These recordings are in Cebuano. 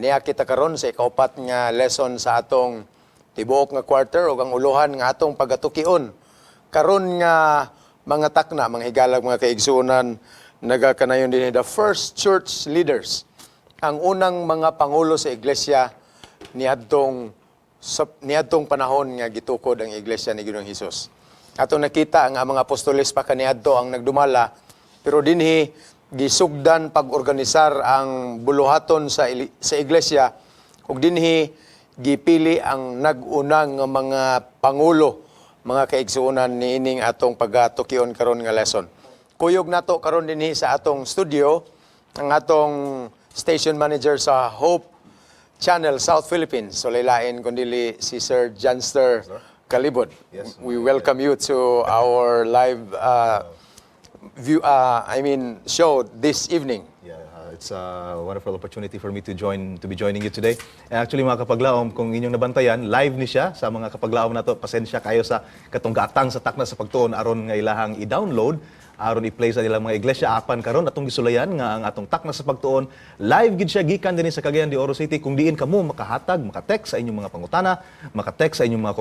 Aniya kita karon sa ikaupat nga lesson sa atong tibuok nga quarter ug ang uluhan nga atong pagatukion karon nga mga takna, mga higalag, mga kaigsuonan, nagakanayon din the first church leaders, ang unang mga pangulo sa iglesia niadtong panahon nga gitukod ang iglesia ni Ginoong Hesus. Atong nakita ang mga apostoles pa kaniadto ang nagdumala, pero dinhi gisugdan pag-organisar ang buluhaton sa iglesia ug dinhi gipili ang nag-unang nga mga pangulo, mga kaigsuonan, niining atong pagatukion karon nga lesson. Kuyog nato karon dinhi sa atong studio ang atong station manager sa Hope Channel South Philippines. So lain kundili si Sir Janster Kalibod. Yes. We welcome you to our live view, I mean, show this evening. Yeah, it's a wonderful opportunity for me to be joining you today. And actually, mga kapaglaom, kung inyong nabantayan, live ni siya sa mga kapaglaom nato. Pasensya kayo sa katong gaatang sa Takna sa Pagtuon aron nga ilahang i-download, aron i-play sa ilang mga iglesia. Apan karon atong gisulayan nga ang atong Takna sa Pagtuon live gid siya gikan dinhi sa Cagayan de Oro City, kung diin kamo makahatag, maka-text sa inyong mga pangutana, maka-text sa inyong mga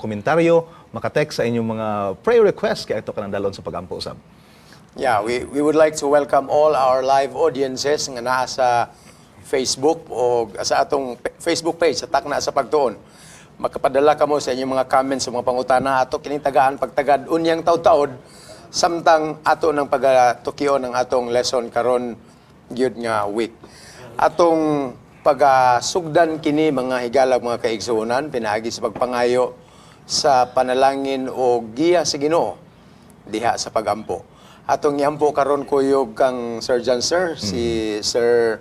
komentaryo, maka-text sa inyong mga prayer requests kay ato kanang dalon sa pagampo usab. Yeah, we would like to welcome all our live audiences nga naa sa Facebook o sa atong Facebook page sa Takna sa Pagtuon. Makapadala kamo sa inyong mga comments, sa mga pangutana, ato kining tagaan pagtagad unyang taud-taud samtang ato ng pagatukion ang atong lesson karon gyud nga week. Atong pagasugdan kini, mga higalag, mga kaigsuonan, pinaagi sa pagpangayo sa panalangin o giya sa Ginoo diha sa pagampo. Atong iampo karon kuyog kang Sir John Sir, si Sir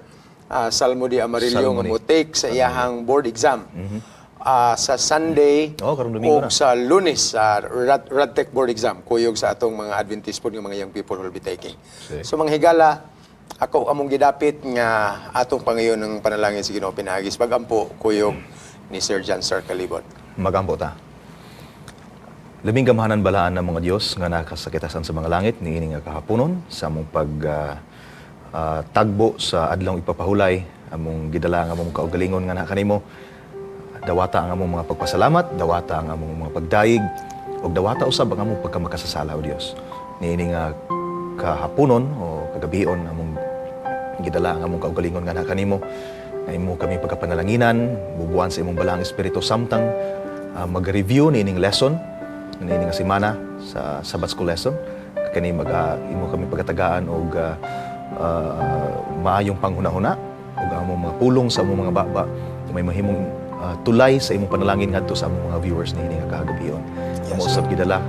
Salmo di Amarillo nga Salmo ni. Mo take sa iyahang board exam sa Sunday Oh, karong Domingo ug na. sa Lunes sa Radtech board exam, kuyog sa atong mga Adventist po nga mga young people will be taking. Sige. So mga higala, ako among gidapit nga atong pangayon ng panalangin sa Ginoo pinaagi sa pagampo kuyog ni Sir John Sir Calibot. Magampo ta. Labing gamhanan, balaan ng mga Dios nga nakasakitasan sa mga langit, niini nga kahaponon sa among pag tagbo sa adlawng ipapahulay, among gidala ang among kaugalingon nga naa kanimo. Dawata ang among mga pagpasalamat, dawata ang among mga pagdayeg ug dawata usab ang among pagkamakasasala, o Dios. Niini nga kahaponon o kagabion, among gidala ang among kaugalingon nga naa kanimo nga imo kami pagkapanalanginan, bubuan sa imong balaang espiritu samtang mag-review niining lesson niini nga semana sa Sabbath School lesson. Kani mag imo kami pagkatagaan og maayong panghunahuna ug ang among mga pulong sa among mga baba may mahimong tulay sa imong panalangin ngadto sa among mga viewers niini nga kagabion. Amo usab gidala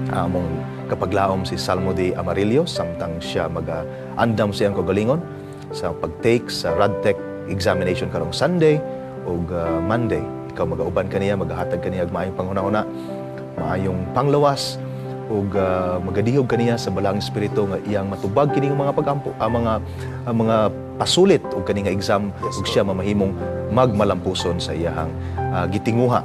ang among kapaglaom si Salmo de Amarillo samtang siya mag-andam sa iyang kaugalingon sa pag-take sa Radtech examination karong Sunday ug Monday. Ikaw magauban kaniya, magahatag kaniya og maayong panghuna-huna, maayong panglawas ug magadihog kaniya sa balaang espiritu nga iyang matubag kini nga mga pagampo, ang mga pasulit ug kani nga exam ug siya mamahimong magmalampuson sa iyahang gitinguha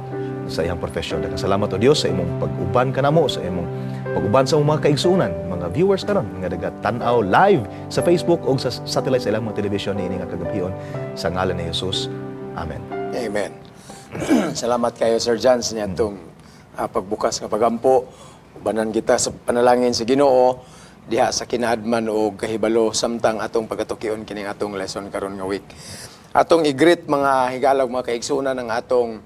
sa iyang profession. Daghang salamat, O Dios, sa imong pag-uban kanamo, sa imong pag-uban sa imong mga kaigsuonan, mga viewers karon nga naga-tan-aw live sa Facebook ug sa satellite sa ilang mga television niini nga kagabion, sa ngalan ni Jesus. Amen. Amen. Salamat kayo, Sir John, sa niyatong pagbukas nga pagampo. Ubanan kita sa panalangin sa Ginoo diha sa kinaadman o kahibalo samtang atong pagatukion kining atong lesson karon nga week. Atong i-greet, mga higalag, mga kaigsuonan, ng atong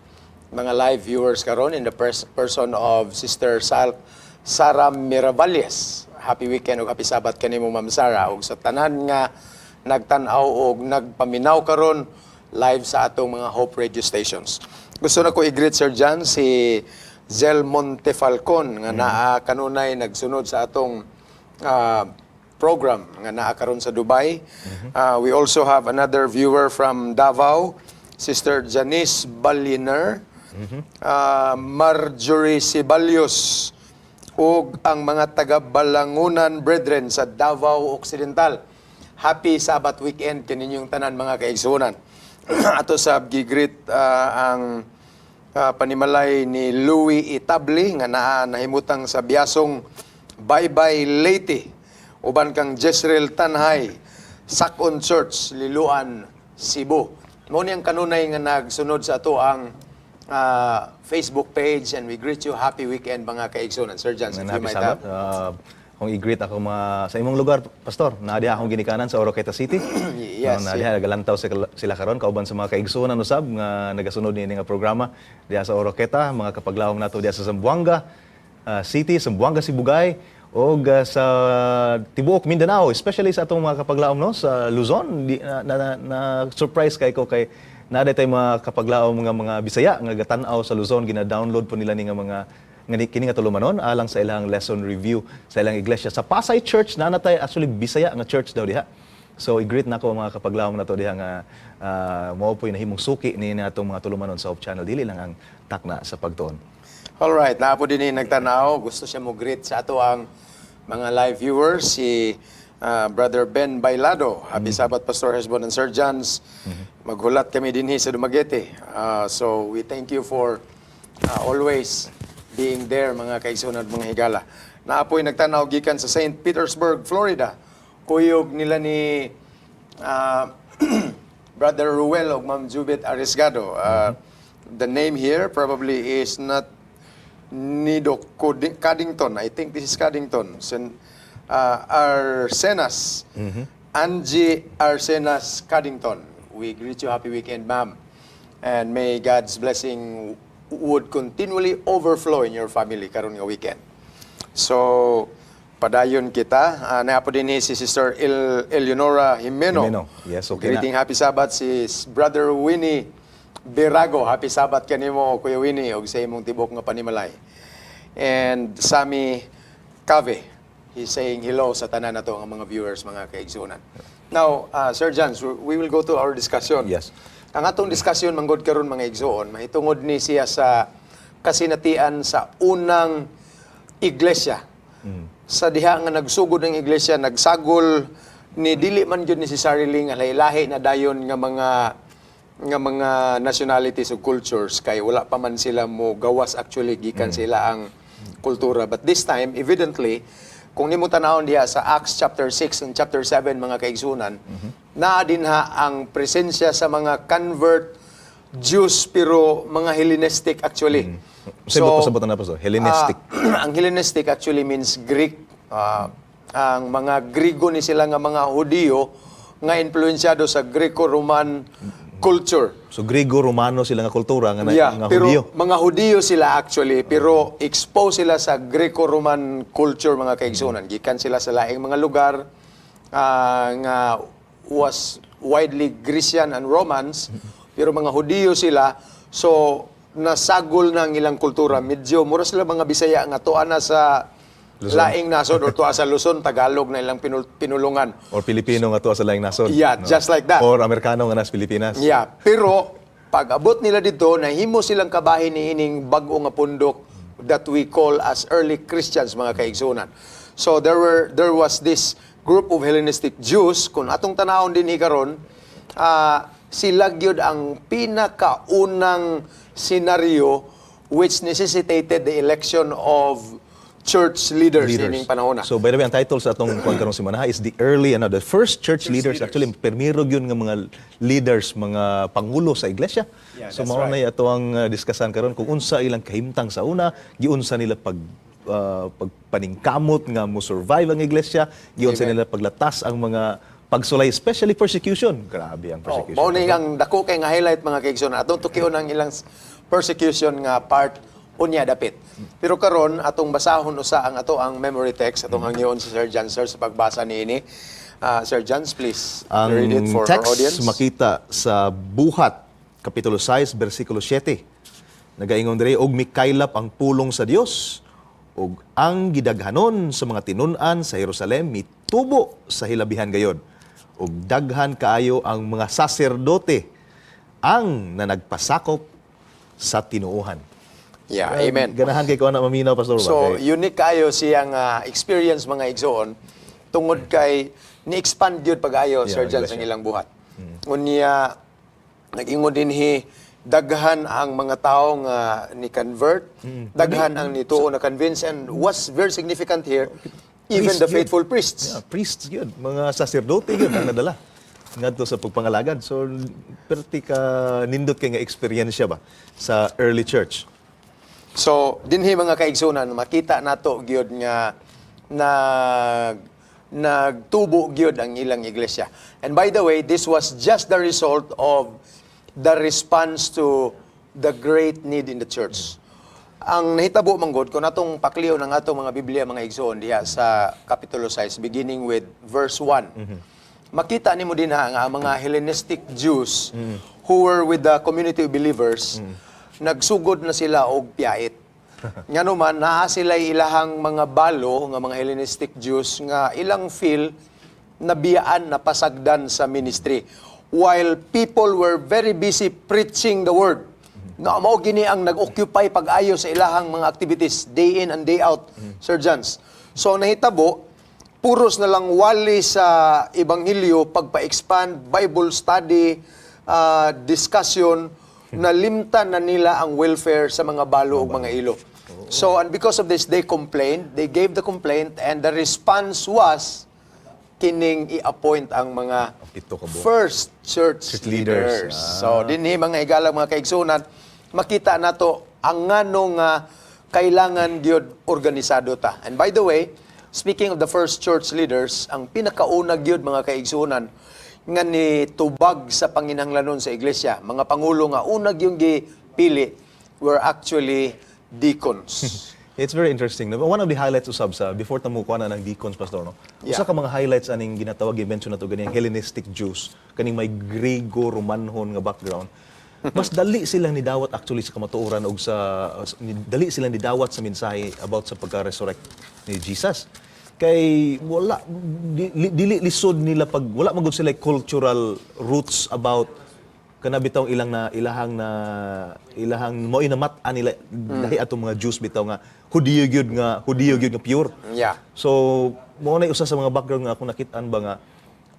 mga live viewers karon in the person of Sister Sara Miravalles. Happy weekend ug happy Sabbath kanimo, Ma'am Sara, ug sa tanan nga nagtan-aw og nagpaminaw karon live sa atong mga Hope Radio stations. Gusto na ko i-greet, Sir John, si Zel Montefalcon nga naa kanunay nagsunod sa atong program nga naa karon sa Dubai. We also have another viewer from Davao, Sister Janice Baliner, Marjorie Ceballos, ug ang mga taga Balangunan Brethren sa Davao Occidental. Happy Sabbath weekend kaninyong tanan, mga kaigsuonan. Ato sa gi-greet ang panimalay ni Louis Itabli nga naa nahimutang sa Biasong, Baybay, Leyte. Uban kang Jezreel Tanhay, Sakon Church, Liloan, Cebu. Mao ni ang kanunay nga nagsunod sa ato ang Facebook page, and we greet you, happy weekend, mga kaigsunan. Sir Jans, if And you happy might Sabbath. have. Kung i-greet ako mga sa imong lugar, Pastor, naa diha akong ginikanan sa Oroquieta City. No, naa diha nagalantaw sila karon kauban sa mga kaigsuonan usab nga nagasunod niini nga programa diha sa Oroquieta, mga kapaglaom nato diha sa Zamboanga City, Zamboanga Sibugay og sa tibuok Mindanao, especially sa atong mga kapaglaom, no, sa Luzon. Di, na surprise kay ko kay naa tay mga kapaglaom nga mga Bisaya nga gatan-aw sa Luzon, gina-download po nila ni nga mga nga kini nga tulumanon alang sa ilang lesson review sa ilang iglesia. Sa Pasay Church naa na tay actually Bisaya nga church daw diha. So i-greet nako ang mga kapaglaom nato diha nga mao po'y nahimong suki ni natong mga tulumanon sa Hope Channel, dili lang ang takna sa pagtuon. All right, naa po din nagtanaw. Gusto siya mo greet sa ato ang mga live viewers, si Brother Ben Bailado. Happy Sabbath, Pastor Hesbon and Sir Jans. Maghulat kami dinhi sa Dumaguete. So we thank you for always being there, mga kaigsuonan at mga higala. Naa po'y nagtanaw gikan sa St. Petersburg, Florida. Kuyog nila ni Brother Ruel ug Ma'am Jubit Arisgado. The name here probably is not Nido Caddington. I think this is Caddington. Arsenas. Angie Arsenas Caddington. We greet you, happy weekend, ma'am. And may God's blessing would continually overflow in your family karon nga weekend. So, padayon kita. Naa po din si Sister Eleonora Jimeno. Jimeno. Yes, okay na. Greeting, happy Sabbath si Brother Winnie Birago. Happy Sabbath kanimo, Kuya Winnie, ug sa imong tibok nga panimalay. And Sammy Cave, he's saying hello sa tanan nato nga mga viewers, mga kaigsuonan. Now, Sir Jans, we will go to our discussion. Yes. Ang atong discussion manggod karon, mga igsoon, mahitungod ni siya sa kasinatian sa unang iglesia. Sa diha nga nagsugod ng iglesia, nagsagol ni dili man gyud necessarily nga lahi-lahi na dayon nga mga nationalities o cultures kay wala pa man sila mo gawas actually gikan sila ang kultura. But this time, evidently, kung nimo tanawon diha sa Acts chapter 6 and chapter 7, mga kaigsunan, naa dinha ang presensya sa mga convert Jews pero mga Hellenistic actually. So, pasabot na, Pastor. Hellenistic. Ang Hellenistic actually means Greek. Ang mga Grigo ni sila nga mga Hudiyo nga influensyado sa Greco-Roman culture. So Grego-Romano sila nga kultura nga, nga pero Hudiyo. Mga Hudiyo sila actually, pero exposed sila sa Greco-Roman culture, mga kaigsunan. Gikan sila sa laing mga lugar nga was widely Grecian and Romans, pero mga Hudiyo sila, so nasagol na ang ilang kultura. Medyo mura sila mga Bisaya nga tuwa na sa Luzon. Laing nasod or tuwa sa Luzon, Tagalog na ilang pinulungan. Or Pilipino nga tuwa sa laing nasod. Yeah, just like that. Or Amerikano nga nas Pilipinas. Yeah, pero pag abot nila dito, nahimo silang kabahin ni ining bag-o nga pundok that we call as early Christians, mga kaigsunan. So there was this group of Hellenistic Jews. Kung atong tanawon din karon, sila gyud ang pinakaunang scenario which necessitated the election of church leaders, ining panahon na. So by the way, ang title sa atong kuan karong semana is the early ano, the first church leaders. Actually, permiro gyud nga mga leaders, mga pangulo sa iglesia. Yeah, So that's mao right. na ato ang diskasan karon kung unsa ilang kahimtang sa una, giunsa nila pagpaningkamot nga mo survive ang iglesia, giunsa Amen. nila paglatas ang mga pagsulay, especially persecution. Grabe ang Oh, persecution. mao ni ang dako kay nga highlight, mga kaigsoon. Atong tukion ang ilang persecution nga part unya dapit. Pero karon atong basahon usa ang ato ang memory text, atong hangyoon si Sir John Sir sa pagbasa niini. Sir Johns, please Ang read it for text our audience. makita sa Buhat, Kapitulo 6, versikulo 7. Nagaingon diri, "Og mikaylap ang pulong sa Dios ug ang gidaghanon sa mga tinun-an sa Jerusalem mitubo sa hilabihan gayod. Ug daghan kaayo ang mga saserdote ang nanagpasakop sa tinuohan." Yeah, amen. Ganahan kay ko na maminaw, Pastor ba? So, Kay- unique kayo siyang experience, mga igsoon, tungod kay ni-expand gyud pag-ayo, Yeah, Sir John, iglesia. sa ilang buhat. Unya nag-ingon dinhi daghan ang mga tao nga ni-convert, daghan ang nituo na convince, and what's very significant here, even Priests the gyud. faithful priests. Yeah, priests yun, mga saserdote yun ang nadala. ngadto sa pagpangalagad. So perti ka nindot kay nga eksperyensya ba sa early church. So, dinhi, mga kaigsunan, makita nato gyud nga nagtubo gyud ang ilang iglesia. And by the way, this was just the result of the response to the great need in the church. Ang nahitabo manggod kung atong pakliw ng atong mga Biblia, mga igsoon, diha sa Kapitulo 6, beginning with verse 1. Makita nimo dinha nga ang mga Hellenistic Jews who were with the community of believers, nagsugod na sila og piyait. Ngano man naa sila ilahang mga balo nga mga Hellenistic Jews nga ilang feel nabiyaan, napasagdan sa ministry. While people were very busy preaching the word. Na mao gini ang nag-occupy pag-ayo sa ilahang mga activities day in and day out, Sir Jans. So ang nahitabo, puros na lang wali sa ebanghelyo, pagpa-expand, Bible study, discussion, nalimtan na nila ang welfare sa mga balo ug mga ilo. So, and because of this, they complained, they gave the complaint, and the response was kining i-appoint ang mga Pito ka buok. First church Church leaders. leaders. So, dinhi, mga igalang, mga kaigsunan, makita nato ang ngano nga kailangan gyud organisado ta. And by the way, speaking of the first church leaders, ang pinakauna gyud, mga kaigsunan, nga ni tubag sa panginahanglanon sa iglesia, mga pangulo nga una gyud gipili were actually deacons. It's very interesting, no? One of the highlights usab sa before ta mo kuha na ng deacons, pastor, no. Yeah. Usa ka mga highlights aning ginatawag, i-mention nato ganing Hellenistic Jews, kaning may Greco-Romanhon nga background. Mas dali silang nidawat actually sa kamatuoran og sa dali silang nidawat sa mensahe about sa pagka-resurrect ni Jesus. Kay wala dili lisod nila pag wala man gud sila cultural roots about kana bitaw ilang na ilahang na ilahang mo inamat-an nila lahi atong mga Jews bitaw nga Hudiyo gyud nga pure. So mo na usa sa mga background nga ako nakit-an ba nga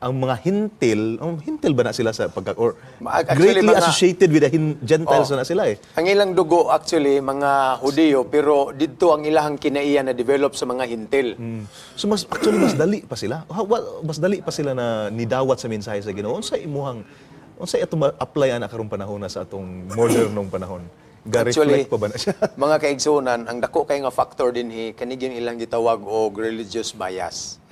ang mga Hintil, ang Hintil ba na sila sa pagka or Actually, greatly associated with the Gentiles Oh. na sila eh. Ang ilang dugo actually mga Hudiyo, pero didto ang ilahang kinaiya na develop sa mga Hintil. So mas actually mas dali pa sila. Mas dali pa sila na nidawat sa mensahe sa Ginoo. Unsa imuhang unsay ato ma-apply ana karong panahon na sa atong modernong panahon? Actually, Ga-reflect pa ba na siya? mga kaigsunan, ang dako kay nga factor dinhi kani gyud ilang gitawag og religious bias.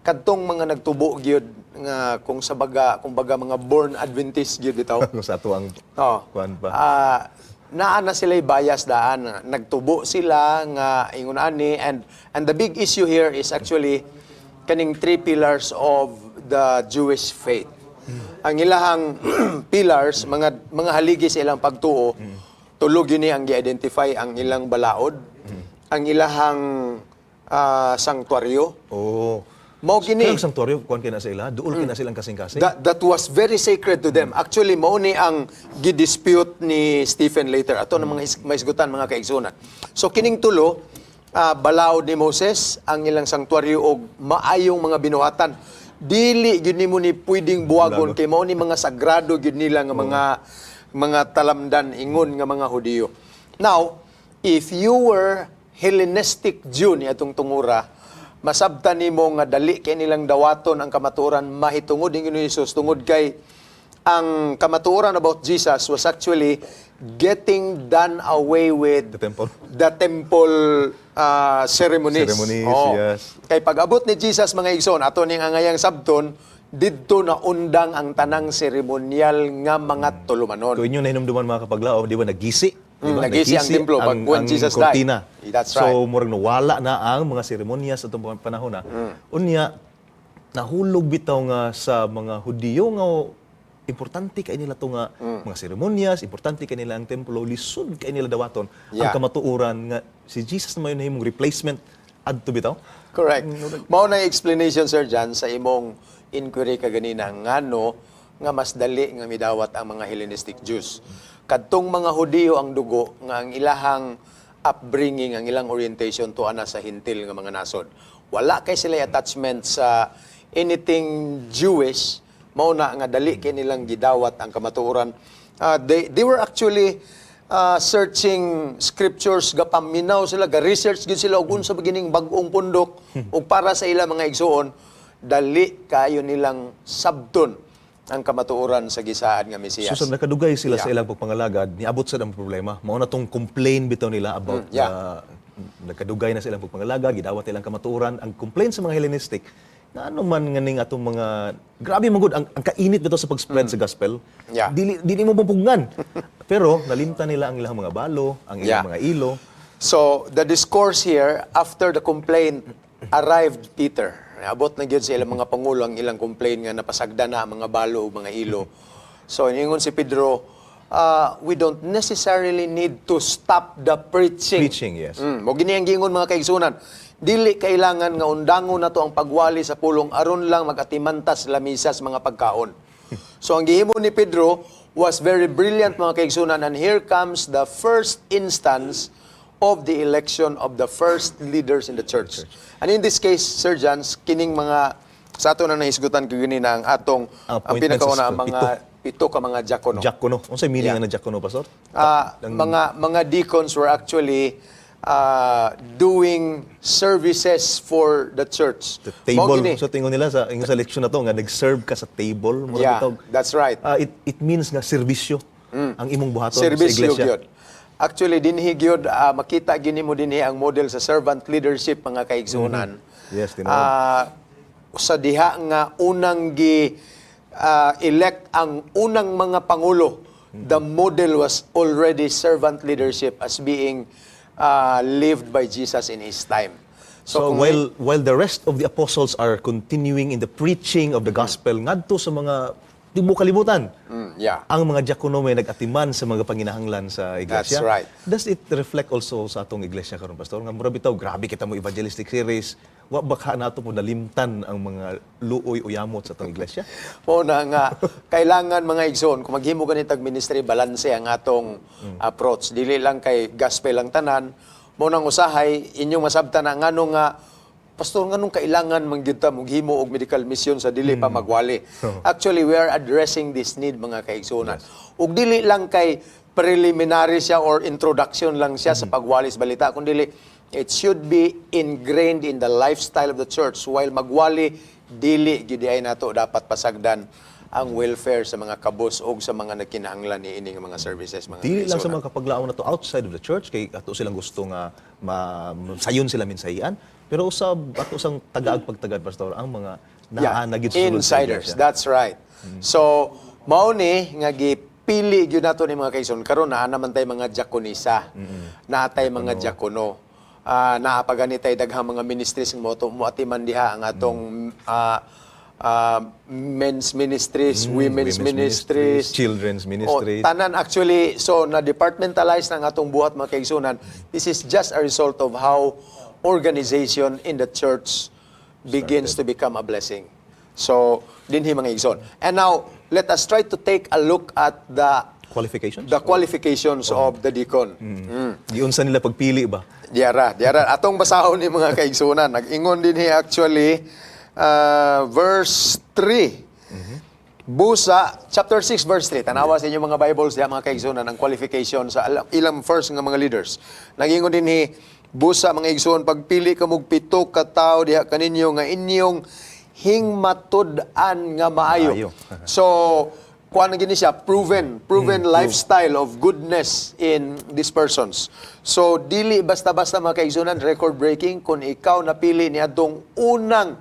Kadtong mga nagtubo gyud nga kung sa baga, kung baga mga born Adventist gyud bitaw. Kung sa ato ang Oh. kuan pa. Naa na sila bias daan. Nagtubo sila nga ingon ani, and the big issue here is actually kaning three pillars of the Jewish faith. Ang ilahang pillars, mga haligi sa ilang pagtuo, tulo gyud ni ang gi-identify: ang ilang balaod, ang ilahang sanktuaryo. Mao kini. Pero ang sanktuaryo, kuan kay na sa ila, duol kay na silang kasing-kasing. That was very sacred to them. Actually, mao ni ang gidispute ni Stephen later. Ato na mga maisgutan, mga kaigsunan. So kining tulo, balaod ni Moses, ang ilang sanktuaryo og maayong mga binuhatan. Dili gyud nimo ni pwedeng buwagon kay mao ni mga sagrado gyud nila nga mga talamdan ingon nga mga Hudiyo. Now, if you were Hellenistic Jew ni atong tungura, masabtan nimo nga dali kay nilang dawaton ang kamatuoran mahitungod ni Ginoong Hesus, tungod kay ang kamatuoran about Jesus was actually getting done away with The temple. The temple ceremonies. Ceremonies, Oo. yes. Kay pag-abot ni Jesus, mga igsoon, ato ning angayang sabton, didto na undang ang tanang seremonyal nga mga tulumanon. Kung inyo nahinumduman, mga kapaglaom, di ba nagisi? Di ba? Nagisi ang templo pag when Jesus died. Kortina. That's So, right. murag nawala na ang mga seremonya sa atong panahon na. Unya, nahulog bitaw nga sa mga Hudiyo nga importante kay nila to nga mga seremonyas, importante kay nila ang templo, lisod kay nila dawaton ang kamatuoran nga si Jesus na mayo nahimong replacement adto bitaw. Correct. Mao na yung explanation, Sir John, sa imong inquiry kaganina ngano nga mas dali nga midawat ang mga Hellenistic Jews. Kadtong mga Hudiyo ang dugo nga ang ilahang upbringing, ang ilang orientation tuwa na sa Hintil nga mga nasod. Wala kay sila attachment sa anything Jewish, mao na nga dali kay nilang gidawat ang kamatuoran. They were actually searching scriptures, gapaminaw sila, ga-research gid sila og unsa ba gining bag-ong pundok, ug para sa ila, mga igsuon, dali kayo nilang sabton ang kamatuoran sa gisaad nga Mesiyas. So sa nakadugay sila sa ilang pagpangalagad, niabot sa ang problema. Mao na tong complain bitaw nila about nagkadugay na silang pagpangalagad, gidawat ilang kamatuoran. Ang complaint sa mga Hellenistic, na ano man nga ning atong mga grabe man gud ang kainit bitaw sa pag-spread sa gospel. Dili dili mo mapugnan. Pero nalimtan nila ang ilang mga balo, ang ilang mga ilo. So, the discourse here, after the complaint, arrived Peter. Abot na gyud sa ilang mga pangulo ang ilang complaint nga napasagda na ang mga balo o mga ilo. So, ingon si Pedro, "We don't necessarily need to stop the preaching." Preaching, yes. Mo gini ang giingon, mga kaigsunan. Dili kailangan nga undangon nato ang pagwali sa pulong aron lang mag-atimantas lamisa sa mga pagkaon. So ang gihimo ni Pedro was very brilliant, mga kaigsunan, and here comes the first instance of the election of the first leaders in the church. And in this case, Sir Jans, kining mga sa ato na nahisgutan kaganina ang atong ang Appointments pinakauna sa ang mga pito ka mga diakono. Diakono. Unsay meaning nga diakono, Pastor? Mga deacons were actually doing services for the church. The Mao table. gini. So tingon nila sa ingon sa leksyon na to nga nag-serve ka sa table. Mura Yeah, bitaw. that's right. It means nga serbisyo ang imong buhaton sa Serbisyo iglesia. gyud. Actually, dinhi gyud makita gini mo dinhi ang model sa servant leadership, mga kaigsuonan. Yes, tinuod. Sa diha nga unang gi elect ang unang mga pangulo, the model was already servant leadership as being lived by Jesus in his time. So, kung while the rest of the apostles are continuing in the preaching of the gospel ngadto sa mga tibuok kalibutan, ang mga diakono may nag-atiman sa mga panginahanglan sa iglesia. That's right. Does it reflect also sa atong iglesia karon, Pastor? Nga mura bitaw grabe kita mo evangelistic series, wa ba ka nato mo nalimtan ang mga luoy o yamot sa atong iglesia? Mao na nga kailangan, mga igsoon, kung maghimo ganitag ministry, balanse ang atong approach. Dili lang kay gospel ang tanan. Mao nang usahay inyong masabtan na ngano nga, "Pastor, nganong kailangan man gyud ta moghimo og medical mission sa dili pa magwali?" Actually, we are addressing this need, mga kaigsuonan. Ug dili lang kay preliminary siya or introduction lang siya sa pagwali sa balita, kundi it should be ingrained in the lifestyle of the church. While magwali, dili gyud ay nato dapat pasagdan ang welfare sa mga kabus o sa mga nagkinahanglan ni ining mga services, mga Dili lang sa kaigsuonan. mga kapaglaom na to outside of the church kay ato silang gusto nga sayon sila minsahian, pero usab ato sang tagaag pagtagad, Pastor, ang mga naa na gid sa sulod sa Insiders. iglesia. That's right. So, mao ni nga gipili gyud nato ni mga kaigsoon. Karon naa naman tay mga diakonisa. Naa tay mga diakono. Naa pa gani tay daghang mga ministries nga mo moatiman diha ang atong men's ministries, women's women's ministries, ministries, children's ministries. Oh, tanan actually. So na departmentalize na ang atong buhat, mga kaigsunan. This is just a result of how organization in the church begins to become a blessing. So, dinhi, mga igsoon. And now, let us try to take a look at the Qualifications? The qualifications of the deacon. Giunsa nila pagpili ba? Diara, diara. Atong basahon ni, mga kaigsunan. Nag-ingon dinhi actually, verse 3. Busa, chapter 6, verse 3. Tanawa sa inyong mga Bibles diha, mga kaigsunan, ang qualification sa ilang first nga mga leaders. Nag-ingon dinhi, "Busa, mga igsoon, pagpili kamog pito ka tawo diha kaninyo nga inyong hingmatud-an nga maayo." Maayo. So, kuan na gini siya, proven lifestyle of goodness in these persons. So, dili basta-basta, mga kaigsunan, record breaking kung ikaw napili ni atong unang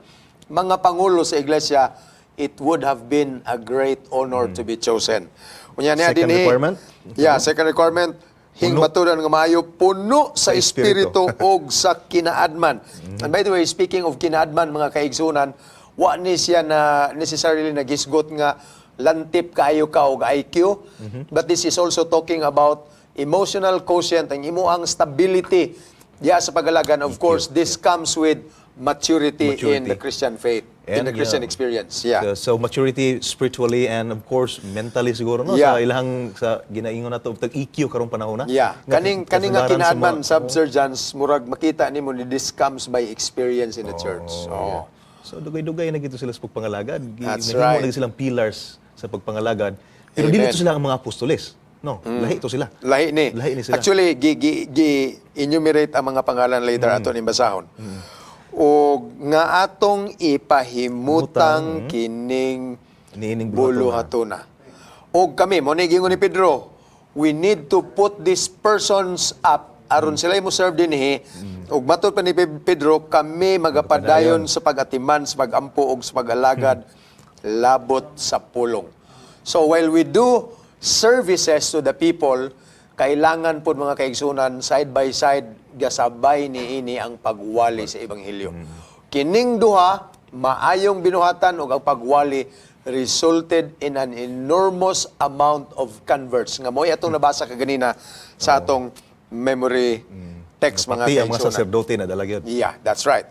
mga pangulo sa iglesia, it would have been a great honor to be chosen. Unya niya Second dinhi. Requirement? Yeah, second requirement, hingmatudan nga maayo, puno sa Sa espiritu. espiritu og sa kinaadman. And by the way, speaking of kinaadman, mga kaigsunan, wa ni siya na necessarily nagisgot nga lantip kaayo ka og IQ, but this is also talking about emotional quotient, ang imuang stability diya sa pagalagan. Of course, this comes with maturity, in Maturity. the Christian faith, in And, the Christian experience. Yeah. So maturity spiritually and of course mentally siguro, no, sa ilahang sa ginaingon nato og EQ karong panahon na. Yeah. Nga Kaning nga kasagaran sa kinaadman mga sub Sir Jans, murag makita nimo ni this comes by experience in the church. Oh, yeah. So dugay-dugay na gito sila sa pagpangalagad. That's Nahimo right. na silang pillars sa pagpangalagad. Pero Amen. dili to sila ang mga apostoles. No, lahi to sila. Lahi ni. Lahi ni sila. Actually, gi enumerate ang mga pangalan later ato ning basahon. O nga atong ipahimutang kining Niining buluhatuna. Og kami, mo ni giingon ni Pedro, we need to put these persons up aron sila mo serve dinhi. Ug matod pa ni Pedro, kami magapadayon sa pag-atiman, sa pag-ampo ug sa pag-alagad labot sa pulong. So while we do services to the people, kailangan po, mga kaigsunan, side by side gasabay niini ang pagwali sa ebanghelyo. Kining duha, maayong binuhatan ug ang pagwali, resulted in an enormous amount of converts nga mo'y atong nabasa kaganina sa atong memory text, mga Pati ang mga kaigsunan. saserdote na dala gyud. Yeah, that's right.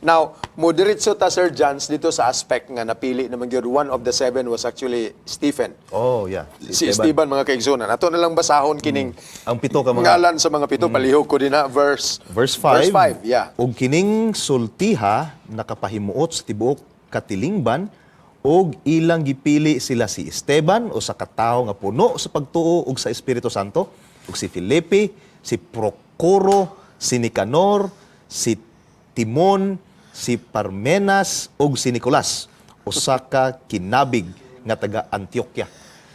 Now, modiretso ta, Sir Jans, dito sa aspect nga napili naman gyud, one of the seven was actually Stephen. Oh, yeah. Si Esteban, mga kaigsunan. Ato na lang basahon kining Ang pito ka mga ngalan sa mga pito. Palihog ko din ha. Verse, Verse 5. Verse 5, yeah. Ug kining sultiha nakapahimuot sa tibuok katilingban ug ilang gipili sila si Esteban, usa ka tawo nga puno sa pagtuo ug sa Espiritu Santo, ug si Felipe, si Procoro, si Nicanor, si Timon, si Parmenas ug si Nicolas, usa ka kinabig nga taga Antioquia.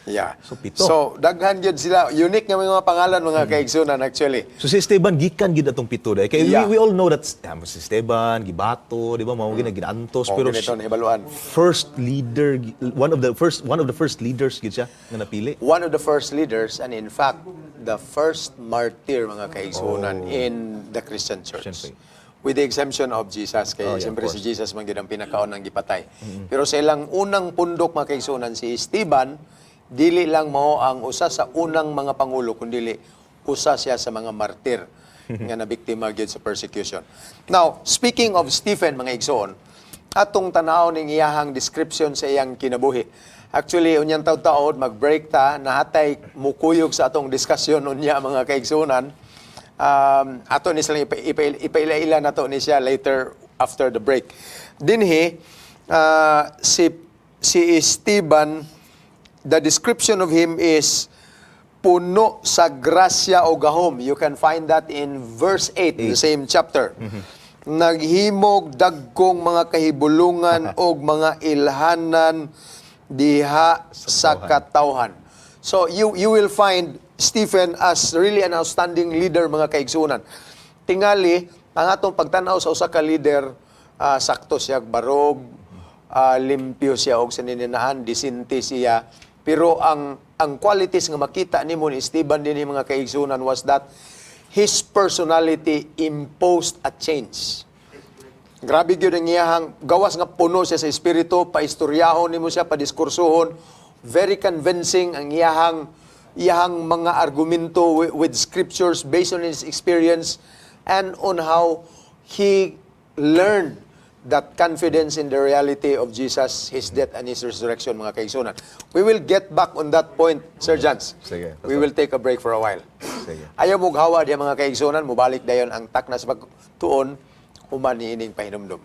Yeah. So, pito. So, daghan gyud sila. Unique nga mga pangalan, mga kaigsunan, actually. So si Esteban gikan gid atong pito dai. Kay we all know that si Esteban gibato, di ba? Mao gina ginantos Oh, pero ganito nahibaluan. First leader, one of the first leaders gid siya nga napili. One of the first leaders and, in fact, the first martyr, mga kaigsunan, in the Christian Church. Christian faith. With the exemption of Jesus kay Oh, yeah, siyempre of si course. Jesus man gyud ang pinakaunang gipatay. Pero sa ilang unang pundok, mga kaigsunan, si Esteban dili lang mao ang usa sa unang mga pangulo kundili usa siya sa mga martir nga nabiktima gyud sa persecution. Now, speaking of Stephen, mga igsoon, atong tanaw ning iyahang description sa iyang kinabuhi. Actually, unyang taud-taod, mag-break ta, nahatay mukuyog sa atong diskusyon unya, mga kaigsunan. Ato ni silang ipaila-ila na to ni siya later after the break. Dinhi, si Esteban, the description of him is puno sa grasya o gahom. You can find that in verse 8, the same chapter. Naghimog dagkong mga kahibulungan og mga ilhanan diha sa katawhan. So you will find Stephen as really an outstanding leader, mga kaigsunan. Tingali ang atong pagtan-aw sa usa ka leader, sakto siya barog, limpyo siya og sinininahan, disente siya. Pero ang qualities nga makita nimo ni Stephen dinhi, mga kaigsunan, was that his personality imposed a change. Grabe gyud ang iyahang gawas nga puno siya sa espiritu, paistoryahon nimo siya, padiskursohon. Very convincing ang iyahang mga argumento with scriptures based on his experience and on how he learned that confidence in the reality of Jesus, His death, and His resurrection, mga kaigsunan. We will get back on that point, Sir Jans. Sige. We will take a break for a while. Sige. Ayaw mo hawa diya, mga kaigsunan, mubalik dayon ang takna sa pagtuon human niining pahinumdum.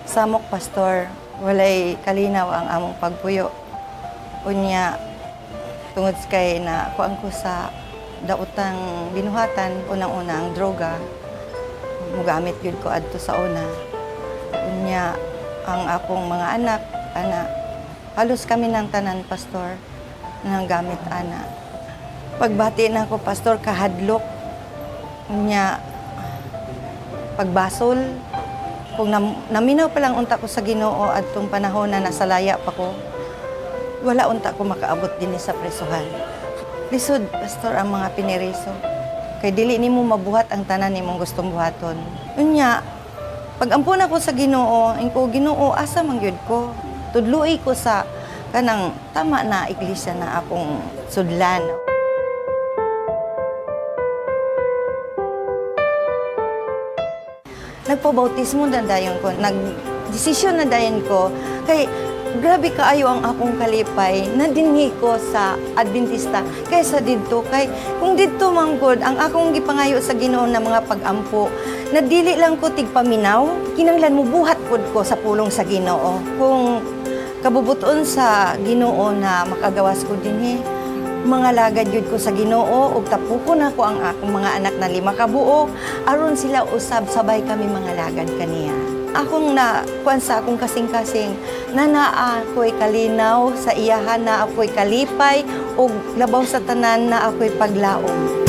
Samok, Pastor, walay kalinaw ang among pagpuyo. Unya, tungod kay na kuan ko sa daotang binuhatan, unang-una ang droga, mugamit gyud ko adto sa una. Unya, ang akong mga anak, ana, halos kami ng tanan, Pastor, nang gamit ana. Pagbati na ako, Pastor, kahadlok. Unya, pagbasol. Kung naminaw pa lang unta ko sa Ginoo adtong panahon na nasa laya pa ko, wala unta ko makaabot dinhi sa presuhan. Lisod, Pastor, ang mga piniriso. Kay dili nimo mabuhat ang tanan nimong gustong buhaton. Unya, pag ampun ako sa Ginoo, ingko, "Ginoo, asa man gyud ko? Tudloi ko sa kanang tama na iglesia na akong sudlan." Nagpabautismo na dayon ko, nagdesisyon na dayon ko, kay grabe kaayo ang akong kalipay na dinhi ko sa Adventista kaysa didto, kay kung didto man gud ang akong gipangayo sa Ginoo na mga pagampo na dili lang ko tigpaminaw, kinahanglan mo buhat pud ko sa pulong sa Ginoo. Kung kabubuton sa Ginoo na makagawas ko dinhi, mga lagad yun ko sa Ginoo ug tapukon ako ang akong mga anak na lima ka buok aron sila usab sabay kami mga lagad kaniya. Akong na kuan sa akong kasing-kasing na naa ako'y kalinaw sa iyahan, na ako'y kalipay ug labaw sa tanan na ako'y paglaom.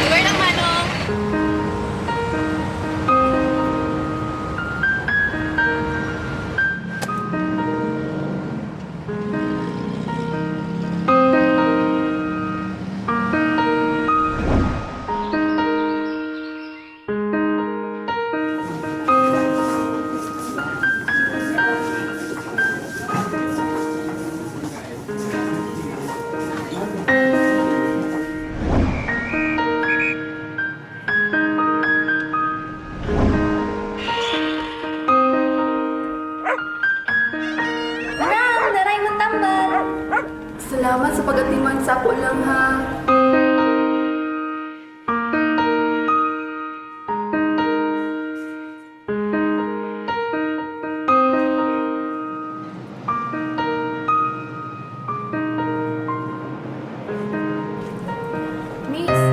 Lugar lang, Manong. Manang, naray mong tambal. Salamat sa pagatiman sa ako lang ha. Miss.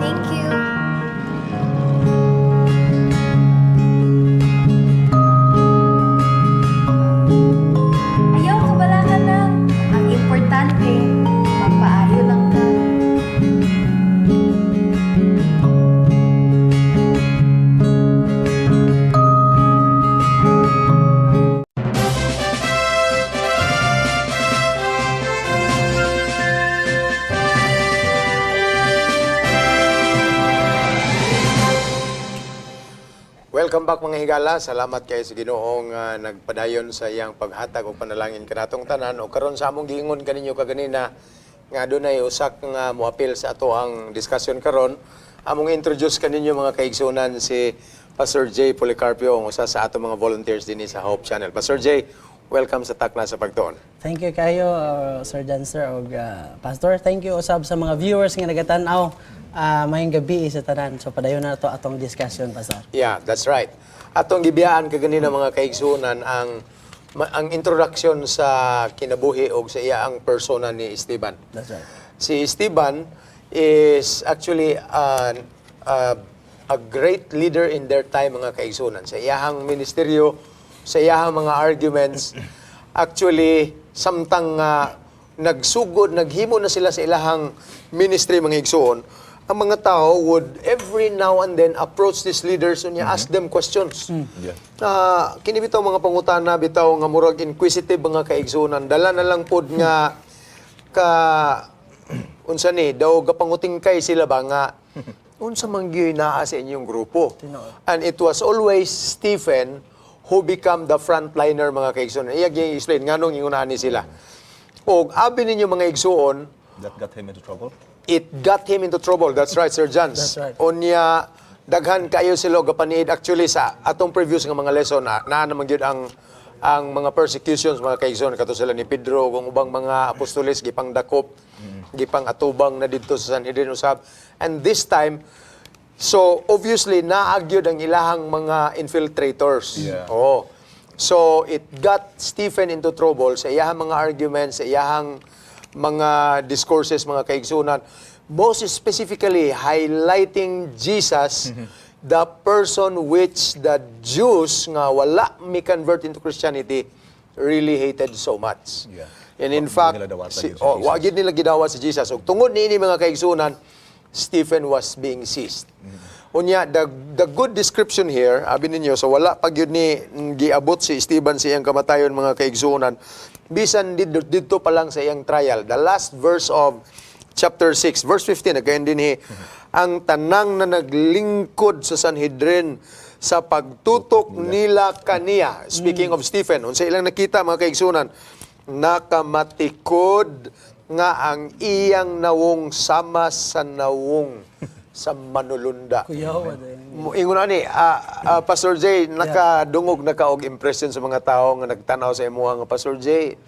Thank you. Ayaw, kabala ka lang. Ang importante, magpaayo lang ka. Welcome back, mga higala. Salamat kay sa Ginoong nagpadayon sa iyang paghatag og panalangin kanatong tanan. O karon sa among giingon kaninyo kaganina nga adunay usak nga moapil sa ato ang discussion karon. Among introduce kaninyo, mga kaigsunan, si Pastor J. Policarpio, ang usa sa ato mga volunteers dinhi sa Hope Channel. Pastor J, welcome sa Takna sa Pagtuon. Thank you kayo, Sir Dancer og Pastor. Thank you usab sa mga viewers nga nagatan-aw maayong gabi sa tanan. So padayon na to atong discussion, Pastor. Yeah, that's right. Atong gibiyaan kaganina, mga kaigsunan, ang ang introduction sa kinabuhi og sa iyaang persona ni Esteban. That's right. Si Esteban is actually a great leader in their time, mga kaigsunan. Sa iyahang ministeryo, sa iyahang mga arguments, actually samtang nagsugod, naghimo na sila sa ilahang ministry, mga igsuon, ang mga tao would every now and then approach these leaders and ask them questions. Kini bitaw mga pangutana bitaw nga murag inquisitive, mga kaigsunan. Dala na lang pod nga ka unsa ni daw gapangutingkay sila ba nga unsa man gyud naa sa inyong grupo. And it was always Stephen who become the frontliner, mga kaigsunan. Iya gyud explain nganong ingon ani sila. Og abi ninyo, mga igsuon, That got him into trouble? It got him into trouble. That's right, Sir Jans. That's right. Unya, daghan kayo sila gapaniid. Actually, sa atong previous nga mga lesson, na, naa naman gyud ang mga persecutions, mga kaigsoon, kato sila ni Pedro ug ang ubang mga apostoles gipang dakop, gipang atubang na didto sa Sanhedrin usab. And this time, so obviously naa gyud ang ilahang mga infiltrators. Oh. So it got Stephen into trouble sa iyahang mga arguments, sa iyahang mga discourses, mga kaigsunan. Most specifically, highlighting Jesus, the person which the Jews nga wala mi convert into Christianity really hated so much. And in Wa fact, nila dawatan si, yun si oh, wa Jesus. gyud nila gidawat si Jesus. Ug tungod niini, mga kaigsunan, Stephen was being seized. Unya, the good description here, abi ninyo, so wala pa gyud ni giabot si Stephen sa iyang kamatayon, mga kaigsunan. Bisan didto pa lang sa iyang trial. The last verse of chapter 6, verse 15, nagkayon dinhi, ang tanang na naglingkod sa Sanhedrin sa pagtutok nila kaniya. Speaking of Stephen, unsa ilang nakita, mga kaigsunan, nakamatikod nga ang iyang nawong sama sa nawong sa manulunda. Kuyaw, ba din? Ingon ani, Pastor Jay, nakadungog na ka og impression sa mga tao nga nagtanaw sa imuha nga Pastor Jay.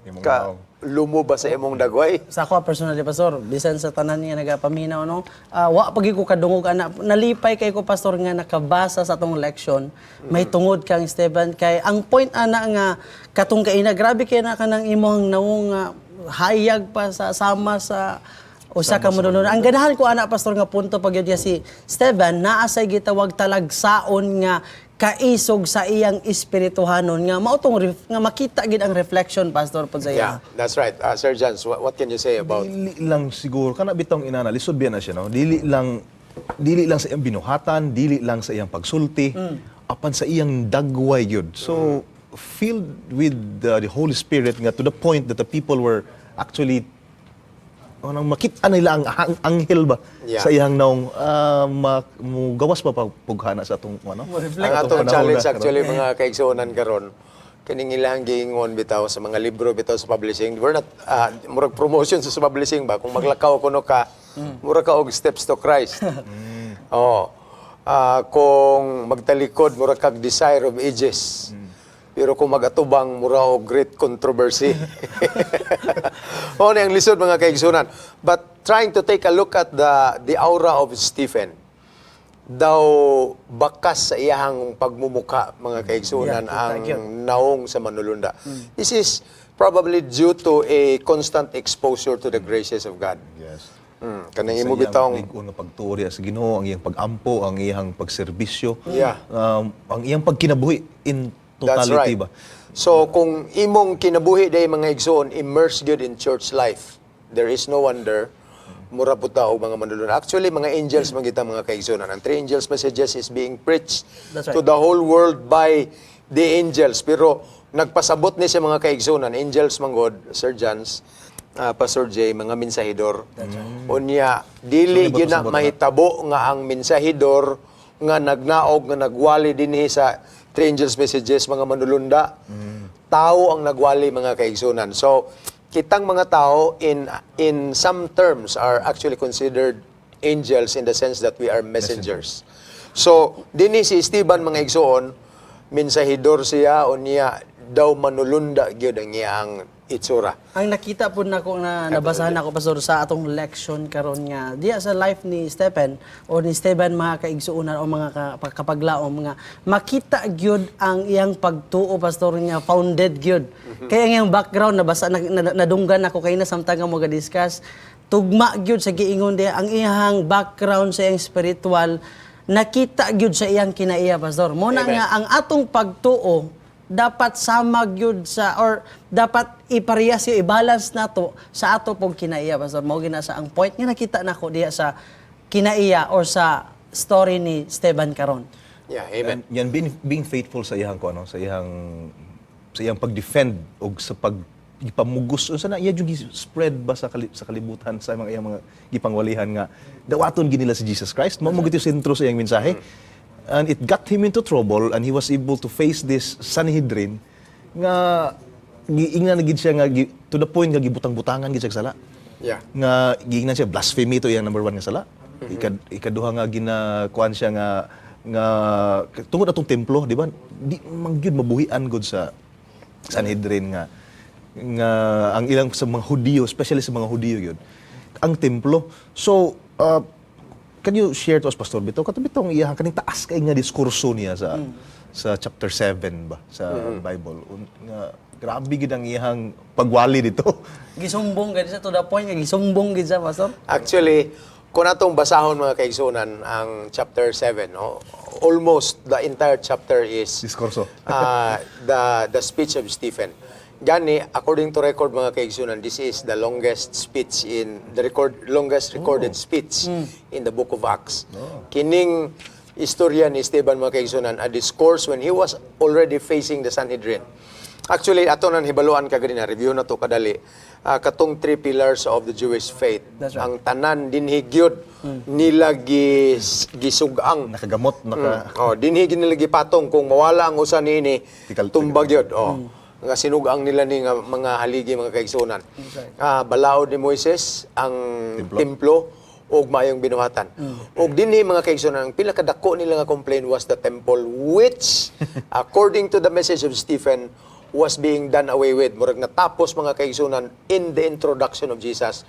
Imong Ka naong. Lumo ba sa imong dagway? Sa ako personally, Pastor, bisan sa tanan nga nagapaminaw, no, wa pagi ko kadungog ana. Nalipay kay ko, Pastor, nga nakabasa sa atong leksyon may tungod kang Esteban, kay ang point ana nga katong kaina, grabe kay na kanang imong nawong nga hayag pa sa sama sa usa ka manunod. Ang ganahan ko ana, Pastor, nga punto pag yun si Esteban naa say gitawag talagsaon nga kaisog sa iyang espirituhanon nga mao tong nga makita gid ang reflection, Pastor, pod sa iya. Yeah, that's right. Sir Jans, what can you say about Dili lang siguro kana bitong inana, lisod biya na siya, no? Dili lang sa iyang binuhatan, dili lang sa iyang pagsulti, apan sa iyang dagway gyud. So filled with the Holy Spirit nga to the point that the people were actually anong makita nila ang anghel ba sa iyang naong, mugawas pa pagpughana sa atong ano. Ang atong challenge actually, mga kaigsuonan, karon kining ilang giingon bitaw sa mga libro bitaw sa publishing, we're not murag promotion sa publishing ba, kung maglakaw kuno ka, murag ka og steps to Christ. Oh. Kung magtalikod, murag kag Desire of Ages. Pero kung magatubang, mura og Great Controversy. Oh, ni ang lisod, mga kaigsunan. But trying to take a look at the aura of Stephen, daw bakas sa iyahang pagmumuka, mga kaigsunan, Yeah, kita ang gyud. naong sa manulunda. This is probably due to a constant exposure to the graces of God. Yes. Kanang imo Sa iyang bitawng lig-on nga pagtuo sa Ginoo, ang iyang pag-ampo, ang iyang pagserbisyo, ang iyang pagkinabuhi in That's totality right. ba. So kung imong kinabuhi day, mga igsoon, immersed gyud in church life, there is no wonder mura po ta og mga manulunda. Actually, mga angels man kita, mga kaigsuonan. Ang three angels messages is being preached That's right. to the whole world by the angels. Pero nagpasabot ni sa mga kaigsuonan, angels man god, Sir Jans, Pastor J, mga mensahidor. Unya, dili So, gyud na pasabot na? mahitabo nga ang mensahidor nga nagnaog nga nagwali dinhi sa Three Angels Messages mga manulunda. Tao ang nagwali, mga kaigsunan. So, kitang mga tao in some terms are actually considered angels in the sense that we are messengers. So, dinhi si Esteban, mga igsoon, mensahidor siya, unya daw manulunda gyud ang iyang itsura. Ang nakita po nako na nabasahan nako, Pastor, sa atong leksyon karon nga diya sa life ni Stephen o ni Esteban, mga kaigsuonan o mga kapaglaom, nga makita gyud ang iyang pagtuo, Pastor, nga founded gyud. Kaya ang iyang background nabasa na, nadunggan nako kay na samtang nga mo discuss, tugma gyud sa giingon diya ang iyang background sa iyang spiritual, nakita gyud sa iyang kinaiya, Pastor. Mo na Amen. nga ang atong pagtuo dapat sama gyud sa or dapat iparehas yung i-balance nato sa ato pong kinaiya, Pastor. Mao gina sa ang point nga nakita nako diya sa kinaiya or sa story ni Esteban karon. Yeah, amen. And yan being faithful sa iyang ko ano, sa iyang pag-defend og sa pag ipamugos unsa na iya yung spread ba sa kalibutan sa mga iyang mga gipangwalihan nga dawaton ginila si Jesus Christ mao mo gid yung sentro sa iyang mensahe, and it got him into trouble and he was able to face this Sanhedrin nga giingnan na gid siya nga to the point nga gibutang-butangan gid siya og sala nga giingnan siya blasphemy to iyang number one nga sala. Ikaduha nga ginakuan siya nga nga tungod atong templo, di ba? Di man gyud mabuhian gud sa Sanhedrin nga nga ang ilang sa mga Hudiyo, especially sa mga Hudiyo gyud ang templo. So can you share to us, Pastor, bitaw kato bitong iyang kaning taas kay nga diskurso niya sa chapter 7 ba sa Bible, nga grabe gid ang iyang pagwali dito? Gisumbong gid siya to the point nga gisumbong gid siya, Pastor. Actually, kung atong basahon, mga kaigsunan, ang chapter 7, no, almost the entire chapter is Diskurso. The speech of Stephen. Gani, according to record, mga kaigsunan, this is the longest speech in the record longest recorded speech in the book of Acts. Kining istorya ni Esteban, mga kaigsunan, a discourse when he was already facing the Sanhedrin. Actually, ato nang hibaluan kaganina, review na to kadali. Katong three pillars of the Jewish faith. That's right. Ang tanan dinhi gyud nila gisugang. Nakagamot, naka Oh, dinhi gyud nila gipatong kung mawala ang usa niini, tumbag gyud. Oh. Nga sinugang nila ni nga mga haligi, mga kaigsunan. Balaod ni Moises, ang Templo. templo, Og maayong binuhatan. Og dinhi, mga kaigsuonan, ang pila kadako nila nga complaint was the temple, which according to the message of Stephen was being done away with. Murag natapos, mga kaigsuonan, in the introduction of Jesus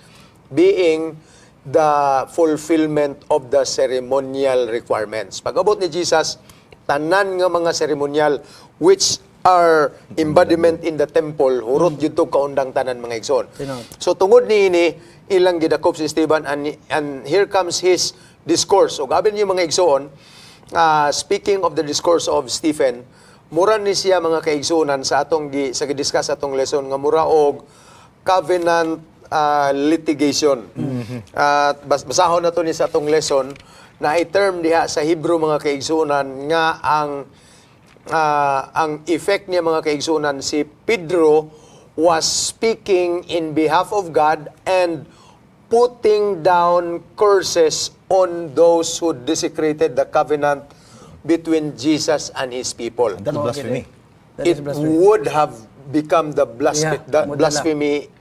being the fulfillment of the ceremonial requirements. Pag-abot ni Jesus, tanan nga mga ceremonial which are embodiment in the temple, hurot gyud to kaundang tanan, mga igsoon. Tinuod. So tungod niini, ilang gidakop si Esteban and here comes his discourse. O gabi niyo, mga igsoon, speaking of the discourse of Stephen, mura ni siya, mga kaigsuonan, sa atong gi, sa gidiscuss atong lesson nga mura og covenant litigation. At basahon na to ni sa atong lesson na i-term diha sa Hebrew, mga kaigsuonan, nga ang effect niya, mga kaigsuonan, si Pedro was speaking in behalf of God and putting down curses on those who desecrated the covenant between Jesus and his people. And that's blasphemy. That is It blasphemy. would have become the Yeah, the modala. blasphemy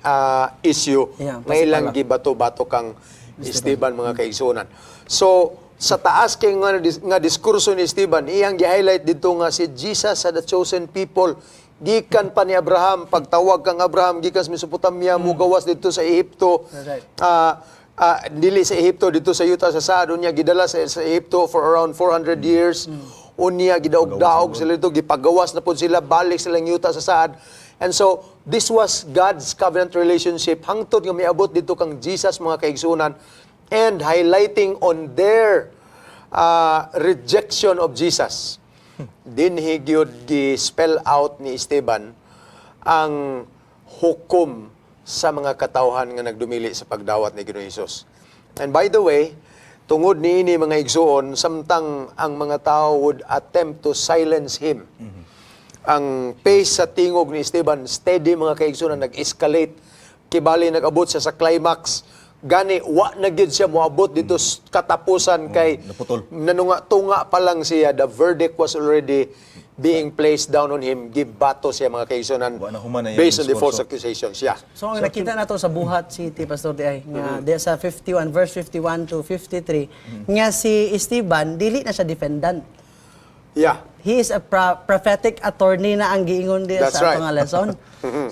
issue Yeah, nga ilang pasipala. gibato-bato kang Esteban, mga kaigsuonan. So, sa taas kay nga diskurso ni Esteban, iyang gi-highlight dito nga si Jesus sa the chosen people gikan pa ni Abraham, pagtawag kang Abraham gikan sa Mesopotamia, mugawas dito sa Ehipto. That's right. Dili sa Ehipto, dito sa yuta sa Saad, unya gidala sa Ehipto for around 400 years. Unya gidaog-daog sila dito, gipagawas na pud sila, balik sila ng yuta sa Saad. And so, this was God's covenant relationship hangtod nga miabot dito kang Jesus, mga kaigsunan, and highlighting on their rejection of Jesus. Dinhi gyud gi-spell out ni Esteban ang hukom sa mga katawhan nga nagdumili sa pagdawat ni Ginoong Hesus. And by the way, tungod niini, mga igsuon, samtang ang mga tao would attempt to silence him, ang pace sa tingog ni Esteban steady, mga kaigsuonan, nag-escalate. Kibali nag-abot siya sa climax. Gani wa na gyud siya moabot dito sa katapusan kay Naputol. Nanunga-tunga pa lang siya, the verdict was already being placed down on him. Gibato siya, mga kaigsuonan, Wa na human na iyang based on the false diskurso. accusations. Yeah. So ang nakita nato sa Buhat City, Pastor Di nga di sa 51 verse 51 to 53 nga si Esteban dili na siya defendant. He is a prophetic attorney na ang giingon di That's sa right. atong nga lesson.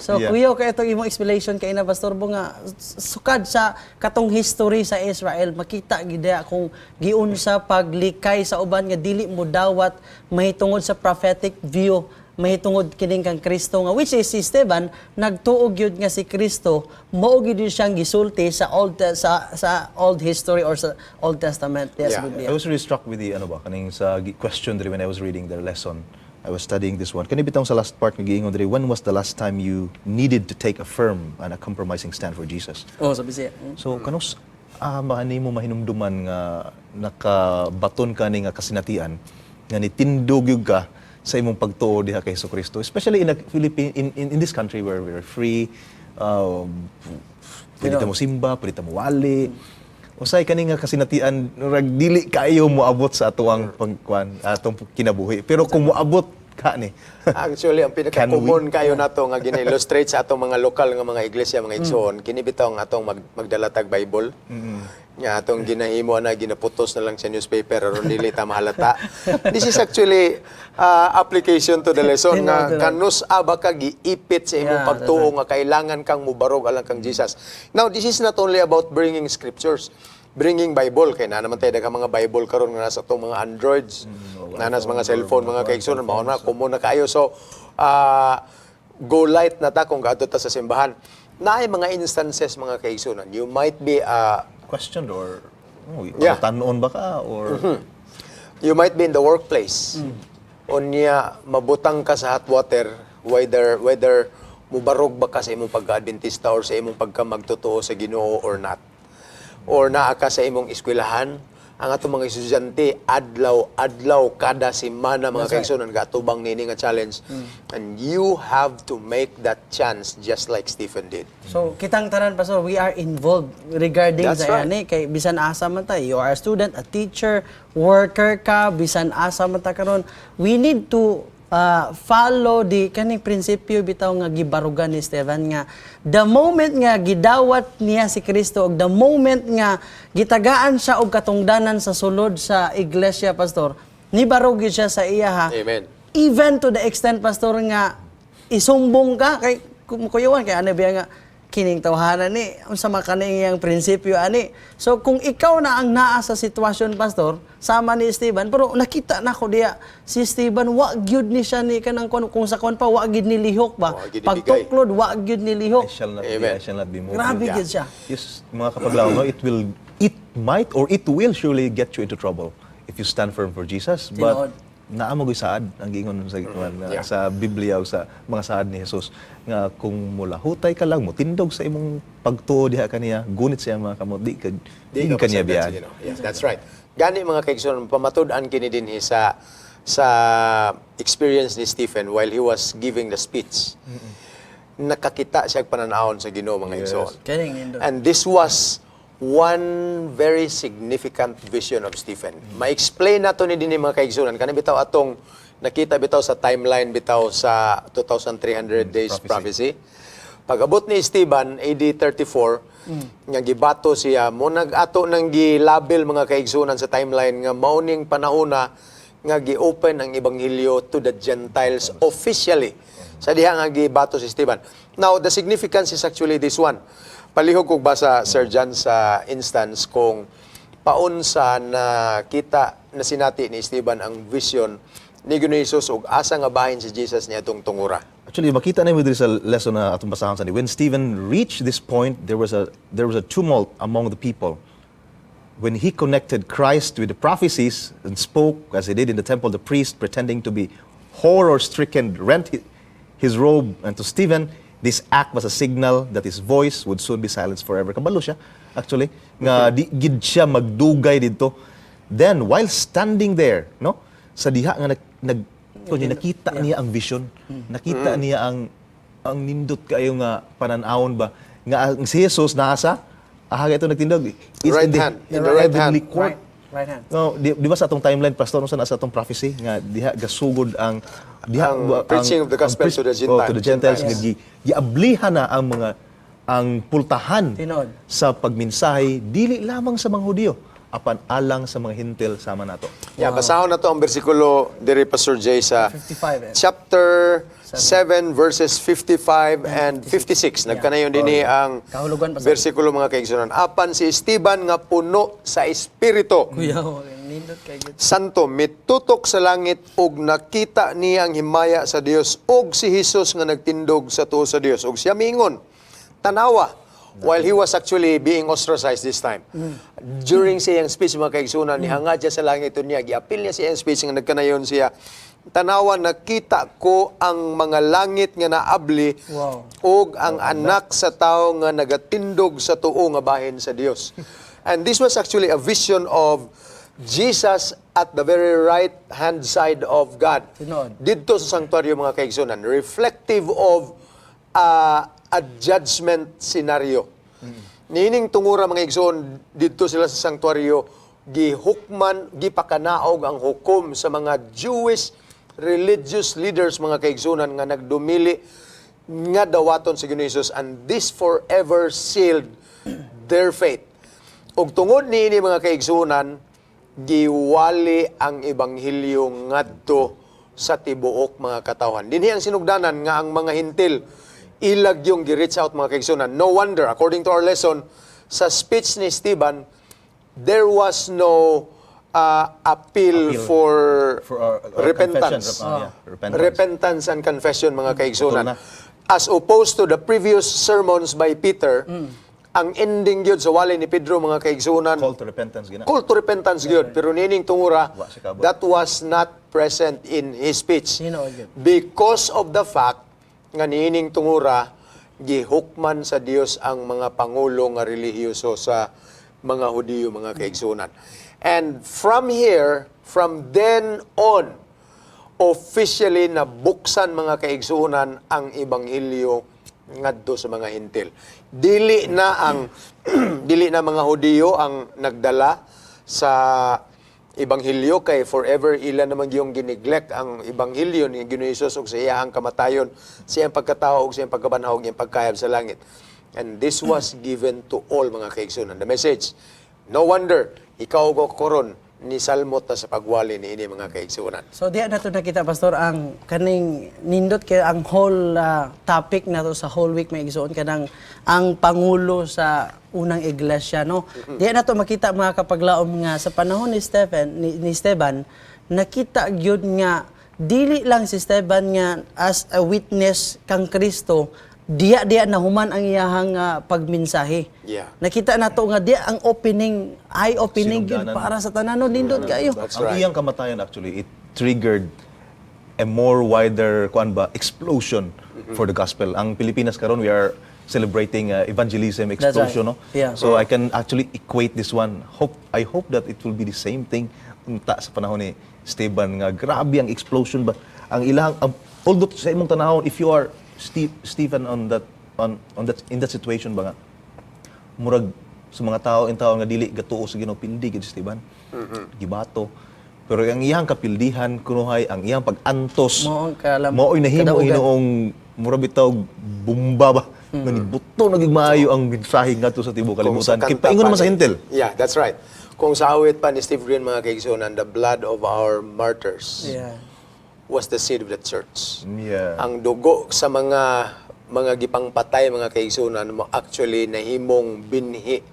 So kuyaw kay itong imong explanation kay na, Pastor Bo, nga sukad sa katong history sa Israel makita gid kung giunsa paglikay sa uban nga dili mo dawat mahitungod sa prophetic view mahitungod kining kang Kristo nga which is si Esteban nagtuo gyud nga si Kristo mao gyud yun siyang gisulti sa old history or sa Old Testament diya sa Biblia. I was really struck with the ano ba kaning sa question diri when I was reading their lesson. I was studying this one. Kani bitong sa last part nga giingon diri, "When was the last time you needed to take a firm and a compromising stand for Jesus?" Oh, sabi siya. So kanus nimo mahinumduman nga nakabaton ka ni nga kasinatian nga nitindog gyud ka sa imong pagtuo diha kay Kristo, especially in a Philippine in this country where we're free, pwede ta mo simba, pwede ta mo wali. Usay kani nga kasinatian murag dili kaayo moabot sa atuang pagkuan, atong kinabuhi, pero kung moabot ka ni Actually, ang Can we? pinaka-common kayo nato nga gina-illustrate sa atong mga lokal nga mga iglesia, mga igsoon, kini bitaw ang atong magdalatag Bible. Nga atong ginahimo na ginaputos na lang sa newspaper aron dili ta mahalata. This is actually application to the lesson nga kanus aba ka giipit sa imong pagtuo nga kailangan kang mubarog alang kang Jesus. Now, this is not only about bringing scriptures, bringing Bible kay na naman tayo daghang mga Bible karon nga nasa atong mga Androids, na nasa mga cellphone, mga kaigsoon, mao na common na kaayo. So, go light na ta kung gaadto ta sa simbahan. Naay mga instances, mga kaigsuonan. You might be questioned or oh, tanon ba ka or You might be in the workplace. Unya mabutang ka sa hot water whether mubarog ba ka sa imong pagka-Adventista or sa imong pagka magtotoo sa Ginoo or not. Or naa ka sa imong eskwelahan, ang atong mga estudyante adlaw-adlaw kada semana, mga kaigsuonan, gatubang nini nga challenge, and you have to make that chance just like Stephen did. So, kitang tanan, Pastor, we are involved regarding That's sa right. ani kay bisan asa man ta, you are a student, a teacher, worker ka, bisan asa man ta karon, we need to Follow di kaning prinsipyo bitaw nga gibarugan ni Esteban nga the moment nga gidawat niya si Kristo ug the moment nga gitagaan siya og katungdanan sa sulod sa iglesia, Pastor, nibarog gyud siya sa iya ha. Amen. Even to the extent, Pastor, nga isumbong ka kay kuyuan kay ano biya nga kining tawhana ni, unsa man kani iyang prinsipyo ani. So kung ikaw na ang naa sa sitwasyon, Pastor, sama ni Esteban, pero nakita na ko diya si Esteban, wa gyud ni siya ni kanang kung sa kuan pa, wa gyud ni lihok ba. Wa gyud ni bigay. Pagtuklod, wa gyud ni lihok. I shall not be, Amen. I shall not be moved. Grabe gyud siya. Yes, mga kapaglaom, no, it might or it will surely get you into trouble if you stand firm for Jesus. But Tinuod. naa mo saad ang giingon sa sa Biblia o sa mga saad ni Jesus nga kung mulahutay ka lang, mutindog sa imong pagtuo diha kaniya, gunit siya mga kamot, di ka kaniya pasagdan biyaan. sa Ginoo. Yes, that's right. Gani, mga kaigsoon, pamatud-an kini dinhi sa experience ni Stephen while he was giving the speech. Nakakita siya og pananawon sa Ginoo, mga igsoon. Kaning nindot. And this was one very significant vision of Stephen. Ma-explain nato ni dinhi, mga kaigsunan, kani bitaw atong nakita bitaw sa timeline bitaw sa 2300 days prophecy. Pag-abot ni Esteban AD 34 nga gibato siya mo, nag-ato nang gilabel, mga kaigsunan, sa timeline nga mao ning panahona nga gi-open ang ebanghelyo to the Gentiles officially sa diha nga gibato si Esteban. Now, the significance is actually this one. Palihog kog basa, Sir John, sa instance kung paunsa na kita na sinati ni Esteban ang vision ni Ginoong Jesus ug asa nga bahin si Jesus niya atong tungura. Actually, makita na mo diri sa lesson na atong basahon sa ni. When Stephen reached this point, there was a tumult among the people. When he connected Christ with the prophecies and spoke as he did in the temple, the priest, pretending to be horror-stricken, rent his robe. And to Stephen, this act was a signal that his voice would soon be silenced forever. Kabalo siya, actually, nga di gid siya magdugay didto. Then, while standing there, no, sa diha nga nag kunya, nakita niya ang vision, nakita niya ang nindot kayo nga panan-awon ba nga ang si Jesus naa sa aha ito nagtindog is Right in the, hand, in the right hand. heavenly court. Right hand. No, di ba sa atong timeline, Pastor, unsa na sa atong prophecy nga diha gasugod ang diha Ang preaching of the gospel to the oh, to the Gentiles, Gentiles. nga giablihan na ang mga ang pultahan Tinuod. sa pagminsahe dili lamang sa mga Hudiyo apan alang sa mga Hintil sama nato. Yeah, basahon na to ang bersikulo diri, Pastor Jay, sa 55, eh. chapter 7 verses 55 and 56. Nagkanayon dinhi ang Kahulugan pa sa- bersikulo, mga kaigsunan. Apan si Esteban nga puno sa espiritu Kuya, nindot kay gyud. Santo mitutok sa langit ug nakita niya ang himaya sa Dios ug si Hesus nga nagtindog sa tuo sa Dios, ug siya miingon, "Tanawa," while he was actually being ostracized this time. During siyang speech, mga kaigsunan, nihangad siya sa langit niya, giapil niya siyang speech nga nagkanayon siya, "Tanawa, nakita ko ang mga langit nga naabli ug ang anak sa tao nga nagatindog sa tuo nga bahin sa Dios." And this was actually a vision of Jesus at the very right hand side of God. Tinuod. Didto sa sanctuary, mga kaigsunan, reflective of a judgment scenario. Niining tungura, mga igsoon, didto sila sa sanctuaryo, gihukman, gipakanaog ang hukom sa mga Jewish religious leaders, mga kaigsunan, nga nagdumili nga dawaton sa Ginoo Jesus, and this forever sealed their fate. Ug tungod niini, mga kaigsunan, giwali ang ebanghelyo ngadto sa tibuok mga katawhan. Dinhi ang sinugdanan nga ang mga Hintil ilag yung gi-reach out, mga kaigsunan. No wonder, according to our lesson, sa speech ni Esteban, there was no appeal, Appeal for, for our repentance. confession, yeah, repentance. Repentance and confession, mga kaigsunan. Putol na. As opposed to the previous sermons by Peter, ang ending gyud sa wali ni Pedro, mga kaigsunan, Call to repentance gina. call to repentance gyud. Pero nining tungura, Wa siya kaabot. that was not present in his speech. Tinuod gyud. Because of the fact nga niining tungura, gihukman sa Dios ang mga pangulo nga relihiyoso sa mga Hudiyo, mga kaigsunan. And from here, from then on, officially nabuksan, mga kaigsunan, ang ebanghelyo ngadto sa mga Hintil. Dili na mga Hudiyo ang nagdala sa Ebanghelyo kay forever ila naman yung gineglect ang ebanghelyo ni Ginoong Hesus ug sa iyang kamatayon, sa iyang pagkatao ug sa iyang pagkabanhaw ug iyang pagkayab sa langit. And this was given to all, mga kaigsunan. The message. No wonder ikaw ug ako karon ni salmot ta sa pagwali ni ini, mga kaigsunan. So diya nato nakita, Pastor, ang kaning nindot kay ang whole topic nato sa whole week, may igsoon, kanang ang pangulo sa unang iglesia, no. Diya nato makita, mga kapaglaom, nga sa panahon ni Stephen ni Esteban, nakita gyud nga dili lang si Esteban nga as a witness kang Kristo, diya diya nahuman ang iyahang pagmensahe. Nakita nato nga diya ang opening, eye opening gyud Sinugdanan. para sa tanan, no, nindot kayo. That's Ang right. iyang kamatayan, actually, it triggered a more wider kuan ba explosion for the gospel. Ang Pilipinas karon, we are celebrating evangelism That's right. explosion, no? Yeah. So I can actually equate this one. Hope I hope that it will be the same thing unta sa panahon ni Esteban nga grabe ang explosion ba. Ang ilang ang, although sa imong tanahon, if you are Stephen on that on that in that situation ba nga murag sa mga tao in tao nga dili gatuo sa Ginoo, pildi gid si Esteban. Gibato. Pero ang iyang kapildihan kunuhay, ang iyang pag-antos, Mao ang mao'y nahimo kadaugan. hinuong mura bitaw bomba ba nga nibuto na gyud maayo ang mensahe ngadto sa tibuok Kung kalibutan. sa Kay kanta paingon pa naman sa Hintel. Yeah, that's right. Kung sa awit pa ni Steve Green, mga kaigsunan, "The blood of our martyrs was the seed of the church." Ang dugo sa mga gipangpatay, mga kaigsunan mo, actually nahimong binhi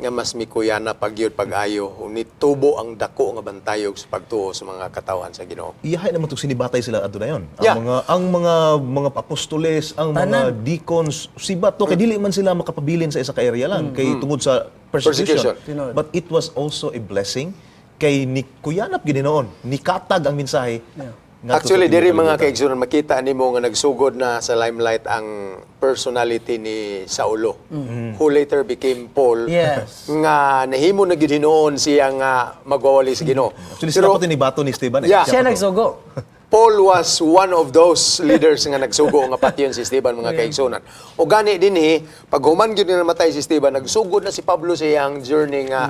nga mas mikuyana pagyud pag-ayo, nitubo ang dako nga bantayog sa pagtuo sa mga katawan sa Ginoo. Iyahay naman itong sinibatay sila adto na yon. Ang mga apostoles, ang mga Tanan. deacons, sibat to kay dili man sila makapabilin sa isa ka area lang kay tungod sa persecution. Persecution. Tinuod. But it was also a blessing kay ni kuyanap gid noon, ni katag ang mensahe ngadto sa Actually, tibuok diri, mga kalibutan. kaigsunan, makita nimo nga nagsugod na sa limelight ang personality ni Saulo, who later became Paul. Nga nahimo na gid hinuon siya nga magwawali sa Ginoo. Actually, sila pati ni bato ni Esteban. Eh. Yeah. Siya pa to. nagsugo. Paul was one of those leaders nga nagsugo nga patyon si Esteban, mga kaigsunan. O gani dinhi, pag human gyud nga namatay si Esteban, nagsugod na si Pablo sa iyang journey nga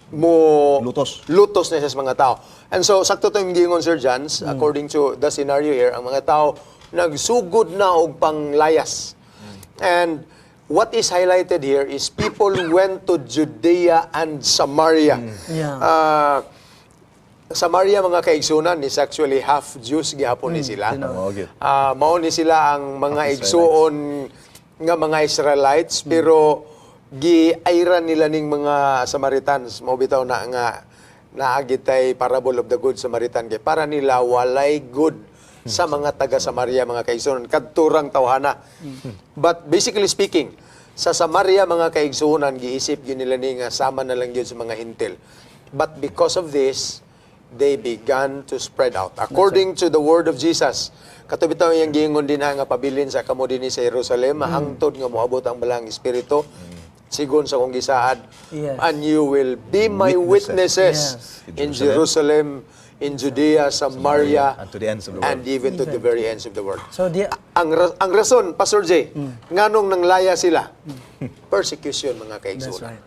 mo Lutos. Lutos na siya sa mga tao. And so sakto to yung giingon, Sir Jans, according to the scenario here, ang mga tao nagsugod na og panglayas. And what is highlighted here is people went to Judea and Samaria. Samaria, mga kaigsunan, is actually half Jews gihapon ni sila. Oo, gyud. Mao ni sila ang mga Half igsuon nga mga Israelites, pero giayran nila ning mga Samaritans. Mao bitaw na nga naagi tay parable of the Good Samaritan kay para nila walay good sa mga taga Samaria, mga kaigsuonan, kadturang tawhana. But basically speaking, sa Samaria, mga kaigsuonan, giisip gyud nila ni nga sama na lang gyud sa mga Hintil. But because of this, they began to spread out. According to the word of Jesus, kato bitaw iyang giingon din ha nga pabilin sa kamo dinhi sa Jerusalem hangtod nga moabot ang Balaang Espiritu sigon sa kong gisaad and you will be my witnesses. witnesses in Jerusalem, in Judea, Samaria, and to the ends of the world. And even to the very ends of the world. So di Ang rason, Pastor J, nganong nanglaya sila? Persecution, mga That's kaigsunan. right.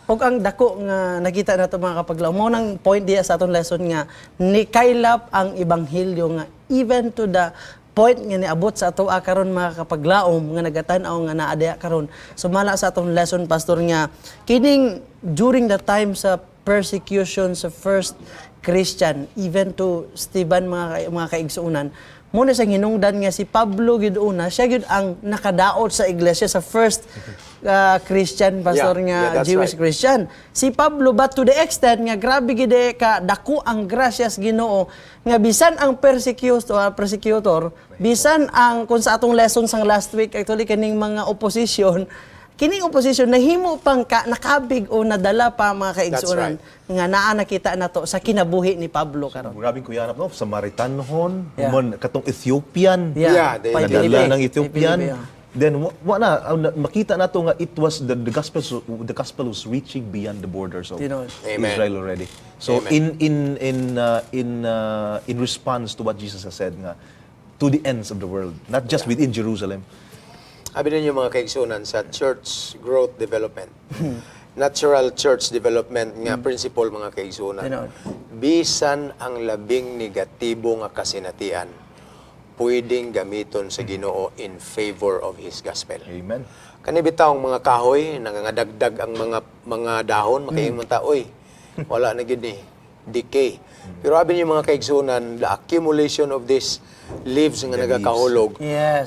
Ug ang dako nga nakita nato, mga kapaglaom, mao nang point diya sa atong lesson nga ni kaylap ang ebanghelyo nga even to the point nga niabot sa ato karon, mga kapaglaom nga nagatan-aw nga naa diha karon. Sumala sa atong lesson, Pastor, nga kining during the time sa persecution sa first Christian, even to Stephen, mga kaigsuonan, mao na siyang hinungdan nga si Pablo gid una, siya gid ang nakadaot sa iglesia sa first Christian, Pastor, nga Yeah, that's Jewish right. Christian. Si Pablo ba, to the extent nga grabe gid eh ka dako ang grasyas Ginoo nga bisan ang persecutor, bisan ang kung sa atong lesson sang last week actually, kining mga opposition, kining opposition nahimo pang nakabig o nadala pa, mga kaigsuonan, nga naa nakita nato sa kinabuhi ni Pablo karon. Grabing kuyanap, no? Samaritanhon, man katong Ethiopian. Yeah, Pay nadala Filipe. ng Ethiopian. Pay Filipe, yeah. Then wa na ang makita nato nga it was the gospel was reaching beyond the borders of Tinuod. Amen. Israel already. So Amen. in response to what Jesus has said nga to the ends of the world, not just within Jerusalem. Abi ninyo, mga kaigsunan, sa church growth development, natural church development nga principle, mga kaigsunan. Tinuod. Bisan ang labing negatibo nga kasinatian, pwedeng gamiton sa Ginoo in favor of His gospel. Amen. Kani bitawng mga kahoy, nangangadagdag ang mga dahon, makaingon ta, "Oy, wala na gid ni, decay." Pero abi niyo, mga kaigsunan, the accumulation of these leaves nga The nagakahulog,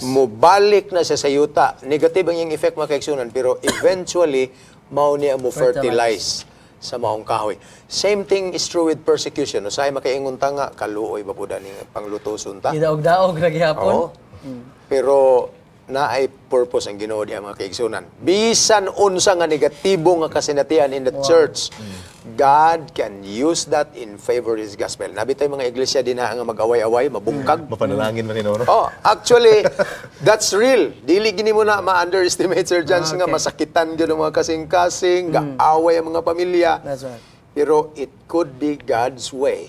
mobalik na siya sa yuta. Negative ang iyang effect, mga kaigsunan, pero eventually mao niya mo fertilize sa maong kahoy. Same thing is true with persecution. Usahay makaingon ta nga, "Kaluoy ba pud ani panglutoson ta?" Gidaog-daog ra gihapon. Oo. Pero naay purpose ang Ginoo diha, mga kaigsunan. Bisan unsa nga negatibo nga kasinatian in the church, God can use that in favor of His gospel. Naa bitay mga iglesia dinha nga mag-away-away, mabungkag. Mapanalangin man ni no? Oh, actually, that's real. Dili gini mo na ma-underestimate, Sir Jans, nga masakitan gyud ang mga kasing-kasing, gaaway ang mga pamilya. That's right. Pero it could be God's way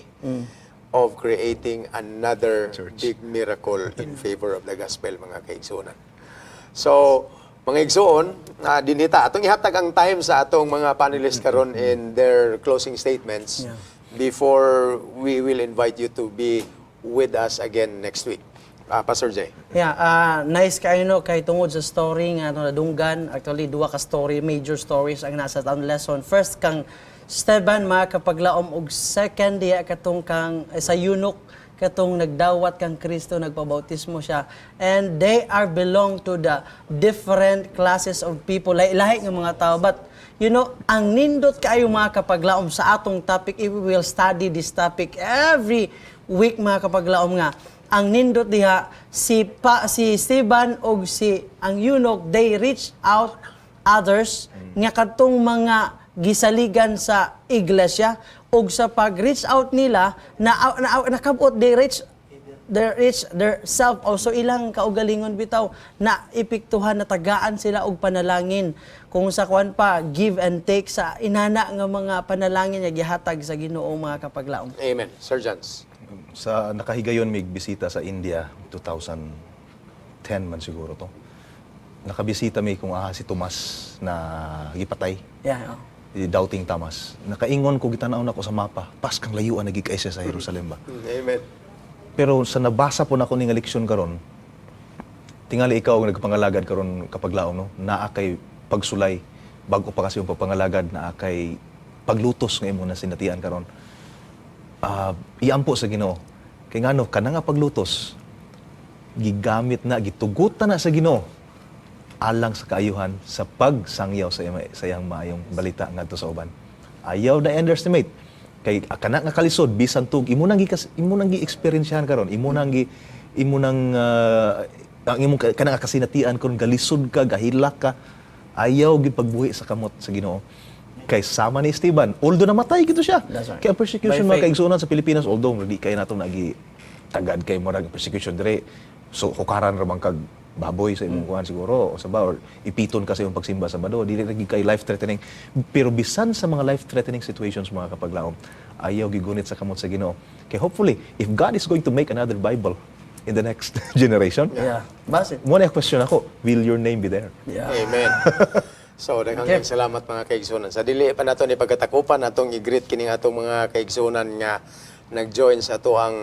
of creating another Church. big miracle in favor of the gospel, mga kaigsunan. So, mga igsuon, dinhi ta atong ihatag ang time sa atong mga panelists karon in their closing statements before we will invite you to be with us again next week. Pastor Jay. Yeah, nice kayo no kay tungod sa story nga ato nadunggan. Actually, duha ka story, major stories ang nasa atong lesson. First kang Esteban, mga kapaglaom, ug second diya katong kang sa eunuch katong nagdawat kang Kristo, nagpabautismo siya. And they are belong to the different classes of people, lahi-lahi nga mga tao. But ang nindot kaayo, mga kapaglaom, sa atong topic, if we will study this topic every week, mga kapaglaom, nga ang nindot diha si Esteban og si ang eunuch, they reach out others nga kadtong mga gisaligan sa iglesia, ug sa pag-reach out nila na nakabot they reach their self also, ilang kaugalingon bitaw na epektuhan, natagaan sila og panalangin kung sa kwan pa, give and take sa inana nga mga panalangin nga gihatag sa Ginoo, mga kapaglaom. Amen. Sir Jans. Sa nakahigayon mig bisita sa India 2010 man siguro to. Nakabisita mi kung aha si Tomas na gipatay. Yeah, oh. Si Doubting Thomas. Nakaingon ko, gitanaw nako sa mapa. Pas kang layuan na kay siya sa Jerusalem ba. Amen. Pero sa nabasa po nako ni nga leksyon karon, tingali ikaw ang nagpangalagad karon, kapaglaom no, naa kay pagsulay bago pa kasi yung pagpangalagad, naa kay paglutos nga imo na sinatian karon. Iampo sa Ginoo. Kay ngano kana nga paglutos gigamit na, gitugutan na sa Ginoo alang sa kaayuhan sa pagsangyaw sa iyang maayong balita ngadto sa uban. Ayaw na underestimate kay kana nga kalisod bisan tug imo nang gi-experiencehan karon, imo nang ang imong kana nga kasinatian karon, galisod ka, gahilak ka, ayaw gid pagbuhi sa kamot sa Ginoo. Kay sama ni Esteban, although namatay gito siya. That's right. Kay ang persecution, By mga faith. kaigsuonan, sa Pilipinas, although di kay nato nagi tagad kay murag persecution dire, so hukaran ra man kag baboy sa imong kuan siguro o sa ba or ipiton ka sa imong pagsimba sa Sabado, dili ra gid kay life threatening. Pero bisan sa mga life threatening situations, mga kapaglaom, ayaw gigunit sa kamot sa Ginoo. Kay hopefully if God is going to make another Bible in the next generation, Yeah. Basit. mo na question ako, will your name be there? Yeah. Amen. So, daghang salamat, mga kaigsunan. Sa dili pa nato ni pagkatakupan, atong i-greet kining atong mga kaigsunan nga nag-join sa atoang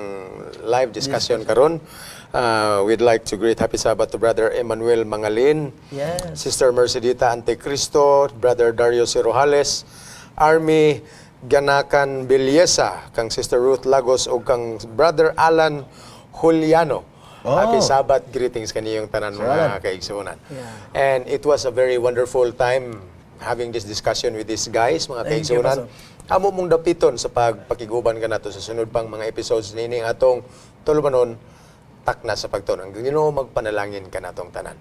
live discussion karon. We'd like to greet Happy Sabbath to Brother Emmanuel Mangalin, Sister Mercedita Antecristo, Brother Dario Sirojales, Army Ganakan Bilyesa, kang Sister Ruth Lagos ug kang Brother Alan Juliano. Oh. Happy Sabbath greetings kaniyong tanan, mga kaigsunan. And it was a very wonderful time having this discussion with these guys, mga Thank you, kaigsunan. Amo mong dapiton sa pagpakiguban kanato sa sunod pang mga episodes nining atong tulumanon, Takna sa Pagtuon. Ang Ginoo magpanalangin kanatong tanan.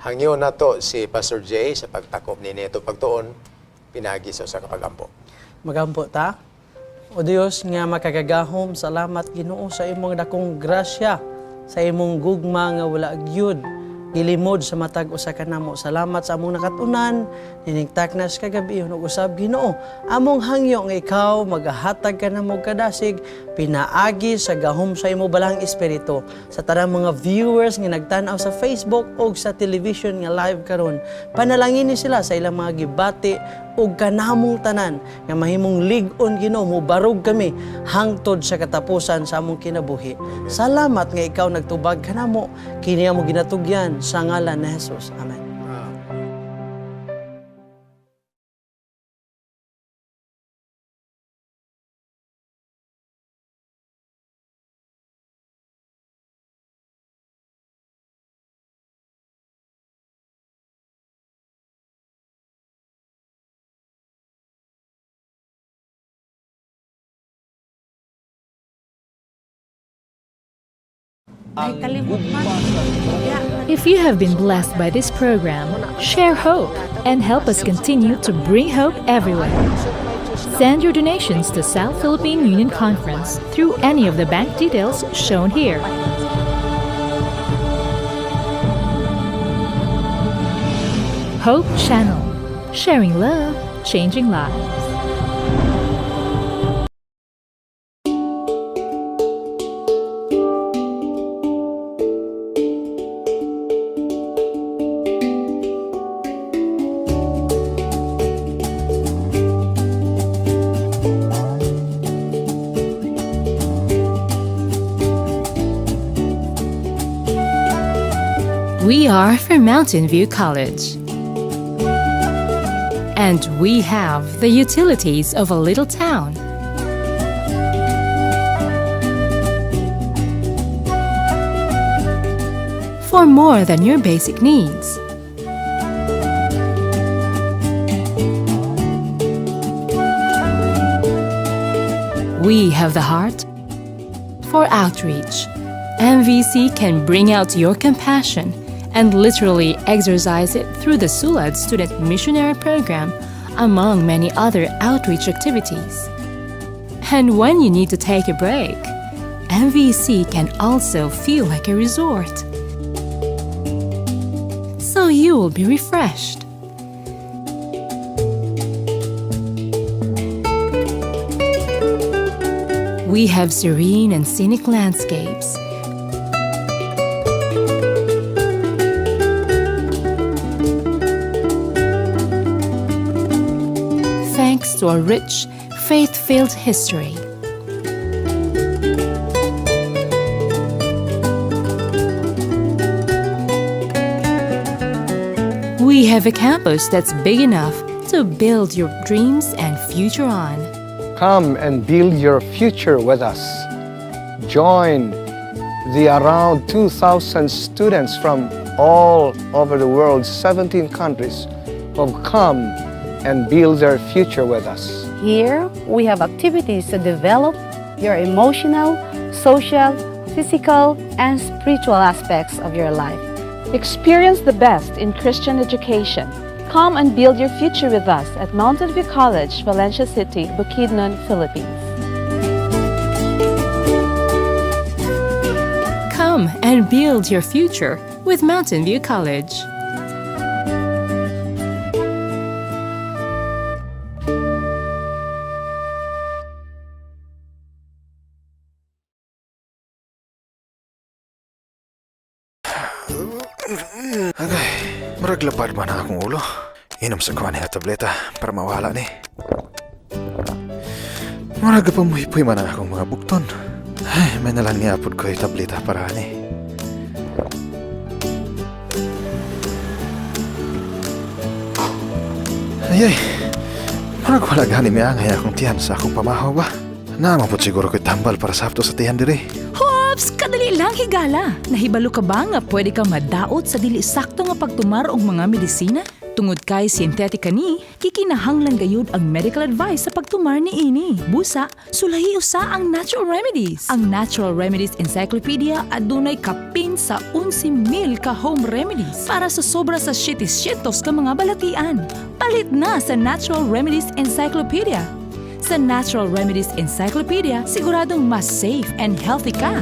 Hangyo nato si Pastor Jay sa pagtakop nini ato pagtuon pinaagi sa usa ka pagampo. Magampo ta. O Dios nga makagagahom, salamat, Ginoo, sa imong dakong grasya, sa imong gugma nga wala gyud. Gilimod sa matag usa kanamo. Salamat sa among nakatunan nining taknas kagabi ug usab, Ginoo. Among hangyo nga ikaw magahatag kanamo kadasig pinaagi sa gahom sa imo Balaang Espiritu sa tanang mga viewers nga nagtan-aw sa Facebook o sa television nga live karon. Panalangin ni sila sa ilang mga gibati ug kanamong tanan nga mahimong lig-on, Ginoo, mobarog kami hangtod sa katapusan sa among kinabuhi. Salamat nga ikaw nagtubag kanamo. Kini amo ginatugyan sa ngalan ni Jesus. Amen. If you have been blessed by this program, share hope and help us continue to bring hope everywhere. Send your donations to South Philippine Union Conference through any of the bank details shown here. Hope Channel, sharing love, changing lives. We are from Mountain View College. And we have the utilities of a little town. For more than your basic needs. We have the heart for outreach. MVC can bring out your compassion and literally exercise it through the SULAD Student Missionary Program, among many other outreach activities. And when you need to take a break, MVC can also feel like a resort. So you will be refreshed. We have serene and scenic landscapes. Thanks to a rich, faith filled history. We have a campus that's big enough to build your dreams and future on. Come and build your future with us. Join the around 2,000 students from all over the world, 17 countries, who have come and build their future with us. Here, we have activities to develop your emotional, social, physical, and spiritual aspects of your life. Experience the best in Christian education. Come and build your future with us at Mountain View College, Valencia City, Bukidnon, Philippines. Come and build your future with Mountain View College. Agay, murag lapad man ang akong ulo. Inom sa kuha niya tableta para mawala ni. Murag pamuhipoy man ang akong mga bukton. Ay, may nalang niya pud ko tableta para ani. Ay, ay, murag wala gani miangay akong tiyan sa akong pamahaw ba? Naa man pud siguro ko'y tambal para sa sa tiyan diri. Hops! Kadali lang, higala! Nahibalo ka ba nga pwede kang madaot sa dili sakto nga pagtumar og mga medisina? Tungod kay synthetic kani, gikinahanglan gayud ang medical advice sa pagtumar ni ini. Busa, sulahi usa ang natural remedies. Ang Natural Remedies Encyclopedia adunay kapin sa 11,000 ka home remedies para sa sobra sa 700 ka mga balatian. Palit na sa Natural Remedies Encyclopedia. Sa Natural Remedies Encyclopedia, siguradong mas safe and healthy ka.